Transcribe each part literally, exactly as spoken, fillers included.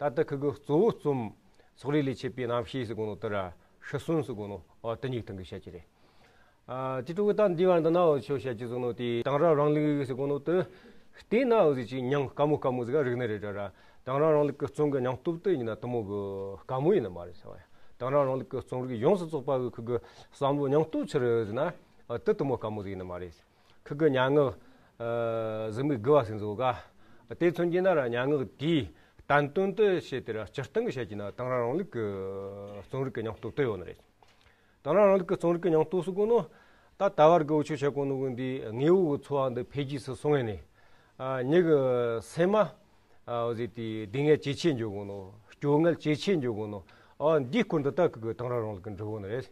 ད་ལྟ་ཁུ་གུ་གཙོ་བོ་རྩོམ་སོག་རིགས་ལས་མཆེད་པའི་རྣམ་ཤེས་ཟེར་གོ་ནོ་དེ་ར་ཤི་གསོན་ཟེར་གོ་ནོ་ཨོ་དེ་གཉིས་སྟེང་གི་བཤད་ཀྱི་རེད། ཨ་དེ་ཕྲུ་གུ་ད་འདི་བར་འདི་ན་འུ་ཆོ་བཤད་ཀྱི་ཟེར་ནོ་དེ་དེང་རབས་རང་ལུགས་ཟེར་གོ་ནོ་དེ་བལྟས་ན་འུ་ཟིག་ཅིག་མྱིང་དཀའ་མོ་དཀའ་མོ་ཟིག་རིག་ནི་རེད་དྲ་ར། དེང་རབས་རང་ལུགས་ཀྱི་རྩོམ་གྱི་སྙིང་སྟོབས་དེ་ཡིན་ན་དེ་མོ་གི་དཀའ་མོ་ཡིན་ནི་མ་རེད་ཟེར་བ་ཡ། དེང་རབས་རང་ལུགས་ཀྱི་རྩོམ་རིག་ཡོངས་སུ་རྫོགས་པ་གི་ཁུ་གི་བསམ་བློ་སྙིང་སྟོབས་ཆི་རེད་ཟེར་ན་ཨ་དེ་དེ་མོ་དཀའ་མོ་ཟིག་ཡིན་ནི་མ་རེད། ཁུ་གི་སྙན་ངག་ཨ་གཟུགས་མེད་དགུ་བ་ཟེར་ཟིག་ག་དེ་མཚོན་གྱི་ན་ར་སྙན་ངག་དེའི་བསྟན་དོན་དུ་བཤད་དེ་ར་སྤྱིར་བཏང་གི་བཤད་ཀྱི་ན་དེང་རབས་རང་ལུགས་ཀྱི་རྩོམ་རིག་གི་སྙིང་སྟོབས་དེ་ཡོད་ནི་རེད། དེང་རབས་རང་ལུགས་ཀྱི་རྩོམ་རིག་གི་སྙིང་སྟོབས་སུ་གོ་ནོ། ད་ད་བར་གི་འུ་ཆོ་བཤད་གོ་ནོ་གི་འདི་དངོས་པོ་གི་འཚོ་བ་འདི་འཕེལ་རྒྱས་སུ་སོང་ངེ་ནས། ཨ་མྱི་གི་སེམས་མ། ཨ་འོ་ཟེར་དེ་སྡུག་བསྔལ་ཇེ་ཆེ་འགྱོ་གོ་ནོ། སྐྱོ་ངལ་ཇེ་ཆེ་འགྱོ་གོ་ནོ། ཨ་འདིའི་སྐོར་འདི་ད་གི་གི་དེང་རབས་རང་ལུགས་ཀྱི་འབྲི་གོ་ནི་རེད།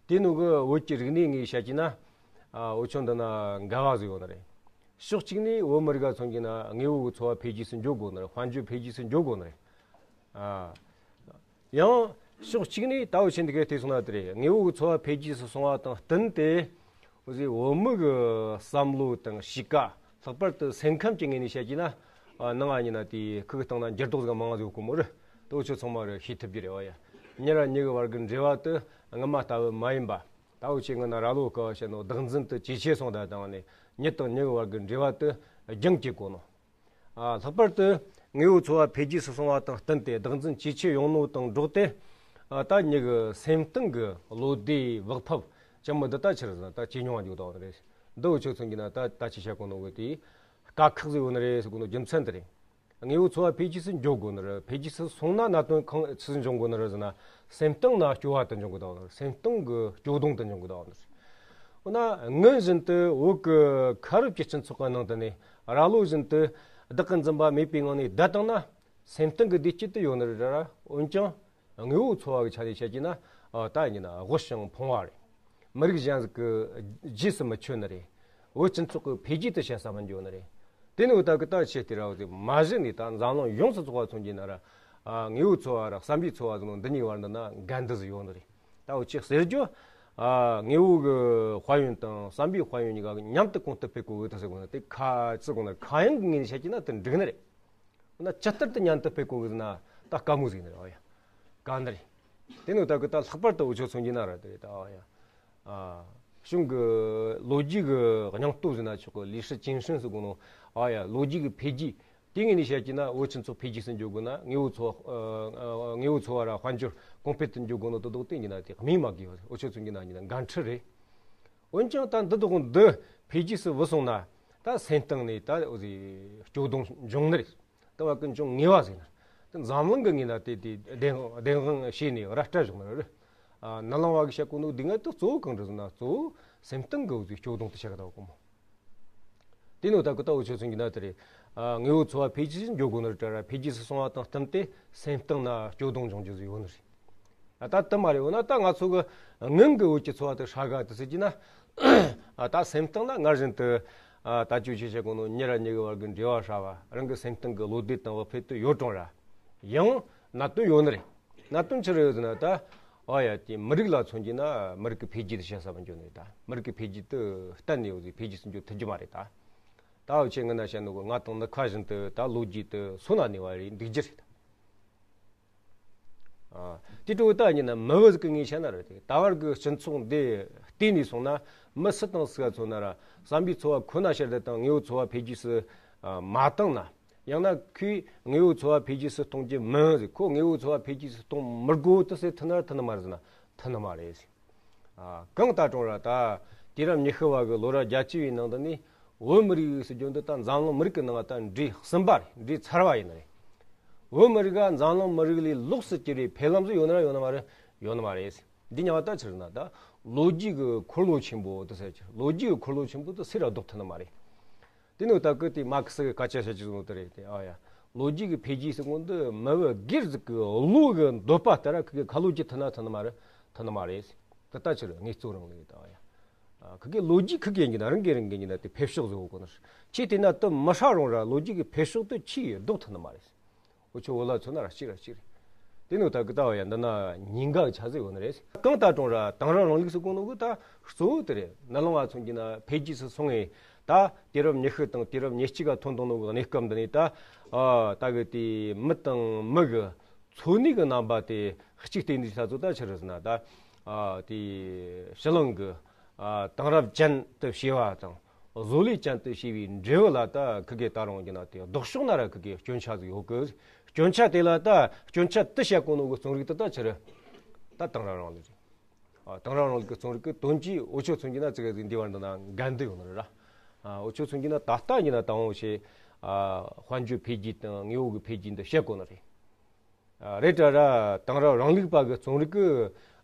དེ་ནོ་གི་བོད་ཀྱི་རིག་གནས་ངོས་བཤད་ཀྱི་ན། ཨ་འུ་ཆོ་འདི་ན་འགལ་བ་ཟིག་ཡོད་ནི་རེད། ཕྱོགས་གཅིག་ནས་བོད་མི་རིགས་ལ་མཚོན་གྱི་ན་དངོས་པོ་གི་འཚོ་བ་འཕེལ་རྒྱས་སུ་འགྱོ་དགོས་ནི་རེད། དཔལ་འབྱོར་འཕེལ་རྒྱས་སུ་འགྱོ་དགོས་ནི་རེད། ཨ། ཡང་ཕྱོགས་གཅིག་ནས་ད་འུ་ཆོ་འདི་གའི་བལྟས་སོང་ན་དེ་རེད། དངོས་པོ་གི་འཚོ་བ་འཕེལ་རྒྱས་སུ་སོང་བ་དང་བསྟུན་ཏེ། འུ་ཟེར་བོད་མི་གི་བསམ་བློ་དང་གཤིས་ཀ་ལྷག་པར་དུ་སེམས་ཁམས་ཀྱི་ངོས་ནས་བཤད་ཀྱི་ན། ཨ་ནང་ང་ཡིན་ན་དེ་ཁུག་སྟེང་ན་འགྱུར་ལྡོག་ཟིག་མང་ཟིག་ཡོད་གོ་མོ་རེད། དེ་འུ་ཆོ་ཚང་མ་རེ་ཤེས་ཐུབ་རྒྱུ་རེད་བ་ཡ། མྱི་ར་མྱི་གི་བར་གི་འབྲེལ་བ་དེ་སྔ་མ་ལྟ་བུ་མ་ཡིན་པ། ད་འུ་ཆོ་ངི་ན་ར་ལོ་ཀ་བཤད་ནོ་བདག་འཛིན་དུ་ཇེ་ཆེ་སོང་ད་དང་ནི་མྱི་དང་མྱི་གི་བར་གི་འབྲེལ་བ་དེ་རྒྱང་སྐྱེད་གོ་ནོ། ཨ་ལྷག་པར་དུ་དངོས་པོ་འཚོ་བ་འཕེལ་རྒྱས་སུ་སོང་བ་དང་བསྟུན་ཏེ་བདག་འཛིན་ཇེ་ཆེ་ཡོང་ནོ་དང་འགྲོགས་ཏེ། ཨ་ད་མྱི་གི་སེམས་གཏིང་གི་བློ་བདེ་བག་ཕེབས་ཅན་མོ་འདི་ད་ཆི་རེད་ཟེར་ན་ད་ཇེ་ཉུང་བ་འཇུག་བཏང་བ་རེད། འདི་འུ་ཆོ་མཚོན་གྱི་ན་ད་ད་ཅི་བཤད་གོ་ནོ་གི་དེ་དཀའ་ཁག་ཟིག་ཡོད་ནི་རེད་ཟེར་གོ་ནོ་རྒྱུ་མཚན་དེ་རེད། དངོས་པོ་འཚོ་བ་འཕེལ་རྒྱས་སུ་འགྱོ་དགོས་ནི་རེད། འཕེལ་རྒྱས་སུ་སོང་ན་གནད་དོན་གང་ཆི་ཟིག་འབྱུང་དགོས་ནི་རེད་ཟེར་ན། སེམས་གཏིང་ན་སྐྱོ་བ་དེ་འབྱུང་གི་བསྡད་ནི་རེད། སེམས་གཏིང་གི་སྐྱོ་གདུང་དེ་འབྱུང་གི་བསྡད་ནི་རེད། འོ་ན་ངན་བཞིན་དུ་བོད་ཀྱི་ཁ་རུབ་ཀྱི་སྤྱི་ཚོགས་ཀྱི་ནང་དུ་ནས་ར་ལོ་བཞིན་དུ་བདག་གི་འཛིན་པ་མེད་པའི་ངང་ནས་བསྡད་བཏང་ན། སེམས་གཏིང་གི་བདེ་སྐྱིད་དེ་ཡོད་ནི་རེད་ར། འོན་ཀྱང་དངོས་པོ་འཚོ་བ་གི་ཆ་ནས་བཤད་ཀྱི་ན། ཨ་ད་ཡིན་ན་དབུལ་ཞིང་ཕོངས་པ་རེད། མི་རིགས་གཞན་ཟིག་གི་རྗེས་སུ་མི་ཆོད་ནི་རེད། བོད་སྤྱི་ཚོགས་ཀྱི་འཕེལ་རྒྱས་དེ་བྱེད་ས་མི་འགྱོ་ནི་རེད། དེ་ནི་འོ་ད་གི་ད་ཆེ་དེ་ར་འོ་དེ་མ་གཞི་ནས་ད་འཛམ་གླིང་ཡོངས་སུ་རྫོགས་པ་མཚོན་གྱི་ན་ར། ཨ་དངོས་པོ་འཚོ་བ་ར་བསམ་པའི་འཚོ་བ་ཟེར་ནོ་འདི་གཉིས་བར་འདི་ན་འགལ་འདུ་ཟིག་ཡོད་ནི་རེད། ད་འུ་ཆོས་ཟེར་རྒྱུ། ཨ་དངོས་པོ་གི་དཔལ་ཡོན་དང་བསམ་པའི་དཔལ་ཡོན་གཉིས་ཀ་མཉམ་དུ་གོང་དུ་སྤེལ་དགོས་གི་ད་ཟེར་གོ་ནི་དེ་ཁ་ཅི་གོ་ནི་ཁ་ཡང་གི་ངོས་ནས་བཤད་ཀྱི་ན་དེ་འགྲིག་ནི་རེད། འོ་ན་ཇི་ལྟར་དུ་མཉམ་དུ་སྤེལ་དགོས་གི་ཟེར་ན་ད་དཀའ་མོ་ཟིག་ནི་རེད་ཨ་ཡ། དཀའ་ནི་རེད། དེ་ནི་ད་གི་ད་ལྷག་པར་དུ་འུ་ཆོ་མཚོན་གྱི་ན་ར་དེ་རེད་ད་ཨ་ཡ། ཨ་གཞུང་གི་ལོ་རྒྱུས་ཀྱི་སྙིང་སྟོབས་ཟེར་ན་ཆོག་གི་ལི་ཧྲི་ཅིན་ཧྲིན་ཟེར་གོ་ནོ། ཨ་ཡ་ལོ་རྒྱུས་ཀྱི་འཕེལ་རྒྱས། དེ་ངོས་ནས་བཤད་ཀྱི་ན་བོད་སྤྱི་ཚོགས་འཕེལ་རྒྱས་སུ་འགྱོ་དགོས་ན་དངོས་པོ་འཚོ་བ། ཨ་དངོས་པོ་འཚོ་བ་ར་དཔལ་འབྱོར་གོང་འཕེལ་དུ་འགྱོ་དགོས་ནོ་དེ་དག་དེ་ཡིན་ན་དེ་སྨོས་མ་དགོས་པ་འུ་ཆོ་མཚོན་གྱི་ན་ཡིན་ན་འགན་འཁྲི་རེད། འོན་ཀྱང་ད་འདི་དག་འདི་འཕེལ་རྒྱས་སུ་བུད་སོང་ན་ད་སེམས་གཏིང་ནས་ད་འོ་ཟེ་སྐྱོ་གདུང་འབྱུང་ནི་རེད། ད་བ་ཀུན་འབྱུང་ངེས་པ་ཟེར་ན། ད་འཛམ་གླིང་གི་ངོས་ན་དེ་དེ་བདེན་བདེན་དཔང་བྱས་ནས་ར་སྤྲད་བཞག་ནི་རེད། ཨ་ནང་བླངས་པ་གི་བཤད་གོ་ནོ་འདི་ངས་ད་གཙོ་བོ་གང་རེད་ཟེར་ན་གཙོ་བོ་སེམས་གཏིང་གི་འོ་ཟེ་སྐྱོ་གདུང་དེ་བཤད་གི་ད་བ་ཀུན་མོ། དེ་ནི་ད་ཀུ་ད་འུ་ཆོ་མཚོན་གྱི་ན་དེ་རེད། ཨ་དངོས་པོ་འཚོ་བ་འཕེལ་རྒྱས་འགྱོ་དགོས་ནི་རེད་དྲ་ར་འཕེལ་རྒྱས་སུ་སོང་བ་དང་བསྟུན་ཏེ་སེམས་གཏིང་ན་སྐྱོ་གདུང་འབྱུང་རྒྱུ་ཟིག་ཡོད་ནི་རེད། ཨ་ད་དེ་མ་རེད་འོ་ན་ད་ང་ཚོ་གི་ངན་གི་བོད་ཀྱི་འཚོ་བ་དེ་ཧྲ་ག་དེ་ཟེར་གྱི་ན། ཨ་ད་སེམས་གཏིང་ན་སྔར་བཞིན་དུ། ཨ་ད་ཅུ་ཆེ་བྱེད་གོ་ནོ་མྱི་ར་མྱི་གི་བར་གི་འབྲེལ་བ་ཧྲ་བ་རང་གི་སེམས་གཏིང་གི་བློ་བདེ་དང་བག་ཕེབས་དེ་ཡོད་རུང་ར། ཡང་གནད་དོན་ཡོད་ནི་རེད། གནད་དོན་ཆི་རེད་ཟེར་ན་ད། ཨ་ཡ་དེ་མི་རིགས་ལ་མཚོན་གྱི་ན་མི་རིགས་ཀྱི་འཕེལ་རྒྱས་དེ་བྱེད་ས་མི་འགྱོ་ནི་རེད་ད། མི་རིགས་ཀྱི་འཕེལ་རྒྱས་དེ་གཏན་ནས་འོ་ཟེ་འཕེལ་རྒྱས་སུ་འགྱོ་ཐུབ་རྒྱུ་མ་རེད་ད། ད་འུ་ཆོས་སྔ་ན་བཤད་ནོ་གི་ང་དང་ནི་ཁ་བཞིན་དུ་ད་ལོ་རྒྱུས་དེ་སོ་ན་གནས་པ་རེད་འདུག་རྒྱུ་རེད་ད། ཨ་དེ་འཕྲོ་ད་ཡིན་ན་མི་བུ་ཟིག་གི་ངས་བཤད་ན་རེད་དེ་ད་བར་གི་སྤྱི་ཚོགས་འདི་བལྟས་ནས་སོང་ན་མི་སུ་དང་སུ་ག་མཚོན་ན་ར་བསམ་པའི་འཚོ་བ་ཁོ་ན་ཕྱིར་དུ་དང་དངོས་པོ་འཚོ་བ་འཕེལ་རྒྱས་སུ་མ་བཏང་ན། ཡང་ན་ཁོས་དངོས་པོ་འཚོ་བ་འཕེལ་རྒྱས་སུ་གཏོང་རྒྱུ་མིན་ཟེར། ཁོ་དངོས་པོ་འཚོ་བ་འཕེལ་རྒྱས་སུ་གཏོང་མི་དགོས་དུ་ཟེར་ཐུབ་ན་ཐུབ་ནི་མ་རེད་ཟེར་ན་ཐུབ་ནི་མ་རེད་ཟེར། ཨ་གང་ལྟར་ཀྲུང་ར་ད་དུས་རབས་ཉི་ཤུ་བ་གི་ལོ་རབས་བརྒྱད་ཅུ་བའི་ནང་དུ་ནི་བོད་མི་རིགས་ཟེར་རྒྱུ་འདི་ད་འཛམ་གླིང་མི་རིགས་ཀྱི་ནང་ད་འདྲེས་གསུམ་པ་རེད། འདྲེས་ཚར་བ་ཡིན་ནི་རེད། བོད་མི་རིགས་ཀ་འཛམ་གླིང་མི་རིགས་ལས་ལོགས་སུ་གྱུར་བའི་འཕེལ་ལམ་ཟིག་ཡོད་ནི་ར་ཡོད་ནི་མ་རེད། ཡོད་ནི་མ་རེད་ཟེར། འདི་ཉག་ད་ཆི་རེད་ན་ད་ལོ་རྒྱུས་ཀྱི་འཁོར་ལོ་ཆེན་པོ་དུ་ཟེར་གྱི། ལོ་རྒྱུས་ཀྱི་འཁོར་ལོ་ཆེན་པོ་དུ་སུས་ར་ལྡོག་ཐུབ་ནི་མ་རེད། དེ་ནི་ད་སྐུ་དེ་མར་ཁེ་སི་གི་སྐད་ཆ་བཤད་ཀྱི་བཟོ་དེ་རེད་དེ། ཨ་ཡ། ལོ་རྒྱུས་ཀྱི་འཕེལ་རྒྱས་ཟེར་གོ་འདི་མི་བུ་སྒེར་ཟིག་གི་བློ་གི་འདོད་པ་ལྟར་ཁུ་གི་ཁ་ལོ་རྒྱུ་ཐུབ་ན་ཐུབ་ནི་མ་རེད། ཐུབ་ནི་མ་རེད། ད་ལྟ་ཕྱིར་དངོས་གཙོ་རང་ལས་ད་ཡ། ཨ་ཁུ་གི་ལོ་རྒྱུས་ཁུ་གི་ཡིན་གྱི་ན་རང་གི་རང་གི་ཡིན་ན་དེ་འཕེལ་ཕྱོགས་ཟིག་ཡོད་གོ་ནི། ཁྱེད་དེ་ན་དུ་མི་ཧྲ་རུང་ར་ལོ་རྒྱུས་ཀྱི་འཕེལ་ཕྱོགས་དུ་ཆི་ཡི་ལྡོག་ཐུབ་ནི་མ་རེད། འུ་ཆོ་བོད་ལ་མཚོན་ན་ར་གཅིག་ར་གཅིག་རེད། དེ་ནི་ད་གི་ད་བ་ཡ་འདི་ན་ཉིན་འགའ་ཆ་ཟིག་ཡོད་ནི་རེད། གང་ལྟར་ཀྲུང་ར་དེང་རབས་རང་ལུགས་སུ་གོ་ནོ་གི་ད་གཙོ་བོ་དེ་རེད། ནད་ལང་བ་མཚོན་གྱི་ན་འཕེལ་རྒྱས་སུ་སོང་ངེ་ ད་དུས་རབས་ཉི་ཤུ་དང་དུས་རབས་ཉེར་གཅིག་ག་ཐོན་བཏང་ནོ་གི་གནས་སྐབས་འདི་ནས་ད་ཨ་ད་གི་དེ་མི་དང་མི་གི་འཚོ་གནས་གི་རྣམ་པ་དེ་གཅིག་བལྟས་ནས་ད་ཚོ་ད་ཆི་རེད་ཟེར་ན། ད་ཨ་དེ་ཕྱི་གླིང་གི་ཨ་དེང་རབས་ཅན་དུ་བྱས་པ་དང་བཟོ་ལས་ཅན་དུ་བྱས་པའི་འབྲས་བུ་ལ་ད་ཁི་གེ་ད་རུང་གི་ན་དེ་ལྡོག་ཕྱོགས་ན་ར་ཁི་གེ་སྐྱོན་ཆ་ཟིག་ཡོད་གི། སྐྱོན་ཆ་དེ་ལ་ད་སྐྱོན་ཆ་དེ་བཤད་གོ་ནོ་གི་རྩོམ་རིག་དེ་ད་ཆི་རེད། ད་དེང་རབས་རང་ལུགས་རེད། ཨ་དེང་རབས་རང་ལུགས་ཀྱི་རྩོམ་རིག་གི་དོན་གྱིས་འུ་ཆོ་མཚོན་གྱི་ན་ཙི་གེ་ཟིག་འདི་བར་འདི་ན་འགལ་འདུ་ཡོད་ནི་རེད་ར། ཨ་འུ་ཆོ་མཚོན་གྱི་ན་ད་ལྟ་ཡིན་ན་དང་པོ་ཞེས་ཨ་དཔལ་འབྱོར་འཕེལ་རྒྱས་དང་དངོས་པོ་གི་འཕེལ་རྒྱས་འདི་བཤད་དགོས་ནི་རེད། ཨ་རེད་དྲ་ར་དེང་རབས་རང་ལུགས་པ་གི་རྩོམ་རིག་གི་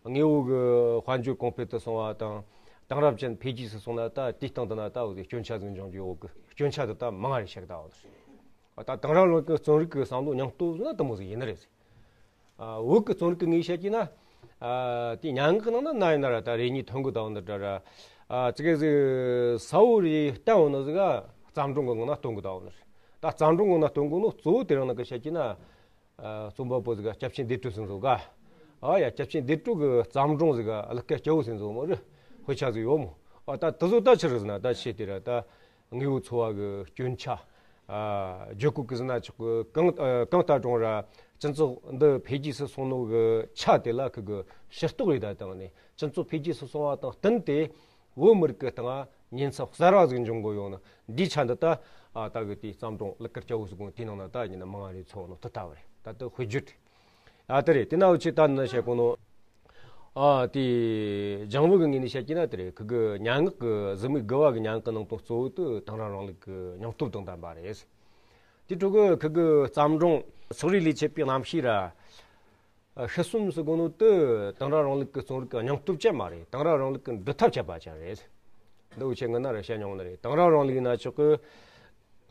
དངོས་པོ་གི་དཔལ་འབྱོར་གོང་འཕེལ་དུ་སོང་བ་དང་དེང་རབས་ཅན་འཕེལ་རྒྱས་སུ་སོང་ན་ད་དེའི་སྟེང་དུ་ན་ད་འུ་ཟིག་སྐྱོན་ཆ་ཟིག་འབྱུང་རྒྱུ་ཡོད་གི། སྐྱོན་ཆ་དེ་ད་མང་རེ་བཤད་ད་འོ་ནི་རེད། ད་དེང་རབས་རང་ལུགས་ཀྱི་རྩོམ་རིག་གི་བསམ་བློ་སྙིང་སྟོབས་ཟིག་ན་དེ་མོ་ཟིག་ཡིན་ནི་རེད། ཨ་བོད་ཀྱི་རྩོམ་རིག་གི་ངོས་བཤད་ཀྱི་ན། ཨ་དེ་སྙན་ངག་གི་ནང་ན་ན་ཡིན་ན་ར་ད་རེ་གཉིས་ཐོན་གི་ད་འོ་འདི་འདྲ་ར། ཨ་ཙི་གེ་ཟིག་ས་བོ་རེ་བསྟན་འོ་ནི་ཟིག་ག་བརྩམས་སྒྲུང་གི་ངང་ན་སྟོན་གི་ད་འོ་ནི་རེད། ད་བརྩམས་སྒྲུང་ངང་ན་སྟོན་གི་ནོ་གཙོ་བོ་དེ་རང་ན་གི་བཤད་ཀྱི་ན། ཨ་རྩོམ་པ་པོ་ཟིག་ག་སྐྱབས་ཆེན་བདེ་གྲོལ་ཟིག་ཟོ་ག་ཨ་ཡ་སྐྱབས་ཆེན་བདེ་གྲོལ་གི་བརྩམས་སྒྲུང་ཟིག་ག་ཀླུ་སྐད་སྐྱ་བོ་ཟིག་ཟོ་མོ་རེད། དཔེ་ཆ་ཟིག་ཡོད་མོ། ཨ་ད་དེ་ཟོ་ད་ཆི་རེད་ཟེར་ན་ད་ཆེ་དེ་ར་ད། དངོས་པོ་འཚོ་བ་གི་སྐྱོན་ཆ། ཨ་བརྗོད་བཀོད་ཀྱི་ཟིན་ན་ཆོག་གི། གང་ཨ་གང་ལྟར་རུང་ར་སྤྱི་ཚོགས་འདི་འཕེལ་རྒྱས་སུ་སོང་ནོ་གི་ཆ་དེ་ལ་ཁི་གི་ཕྱིར་རྟོག་རེ་ད་བཏང་ནས་སྤྱི་ཚོགས་འཕེལ་རྒྱས་སུ་སོང་བ་དང་བསྟུན་ཏེ་བོད་མི་རིགས་ཀྱི་སྟེང་ཉེན་ཚབས་གསར་བ་ཟིག་འབྱུང་གི་ཡོང་ནི་འདིའི་ཆ་འདི་ད། ཨ་ད་གི་དེའི་བརྩམས་སྒྲུང་ཀླུ་སྐད་སྐྱ་བོ་ཟིག་གོང་དེའི་ནང་ན་ད་ཡིན་ན་མང་རེ་ཚོགས་ནོ་དེ་ལྟ་བ་རེད། ད་དེ་དཔེ་བརྗོད་རེད། ཨ་དེ་རེད། དེ་ན་འུ་ཆོས་ད་ནི་བཤད་གོ་ནོ། ཨ་དེ་ལྗང་བུ་གི་ངོས་ནས་བཤད་ཀྱི་ན་དེ་རེད། ཁི་གི་སྙན་ངག་གི་གཟི་མིག་དགུ་བ་གི་སྙན་ངག་གི་ནང་དོན་གཙོ་བོ་དེ་དེང་རབས་རང་ལུགས་ཀྱི་སྙིང་སྟོབས་དང་ལྡན་པ་རེད། དེ་ཕྲུ་གུ་ཁི་གི་བརྩམས་སྒྲུང་སོག་རིགས་ལས་བྱེད་པའི་རྣམ་ཤེས་ར། ཤི་གསོན་ཟེར་གོ་ནོ་དེ་དེང་རབས་རང་ལུགས་ཀྱི་རྩོམ་རིག་གི་སྙིང་སྟོབས་ཅན་མ་རེད། དེང་རབས་རང་ལུགས་ཀྱི་འབྲི་ཐབས་ཆད་པ་ཅན་རེད། འདི་འུ་ཆོས་སྔོན་ན་ར་བཤད་མྱོང་ནི་རེད། དེང་རབས་རང་ལུགས་ཡིན་ན་ཆོག་གི།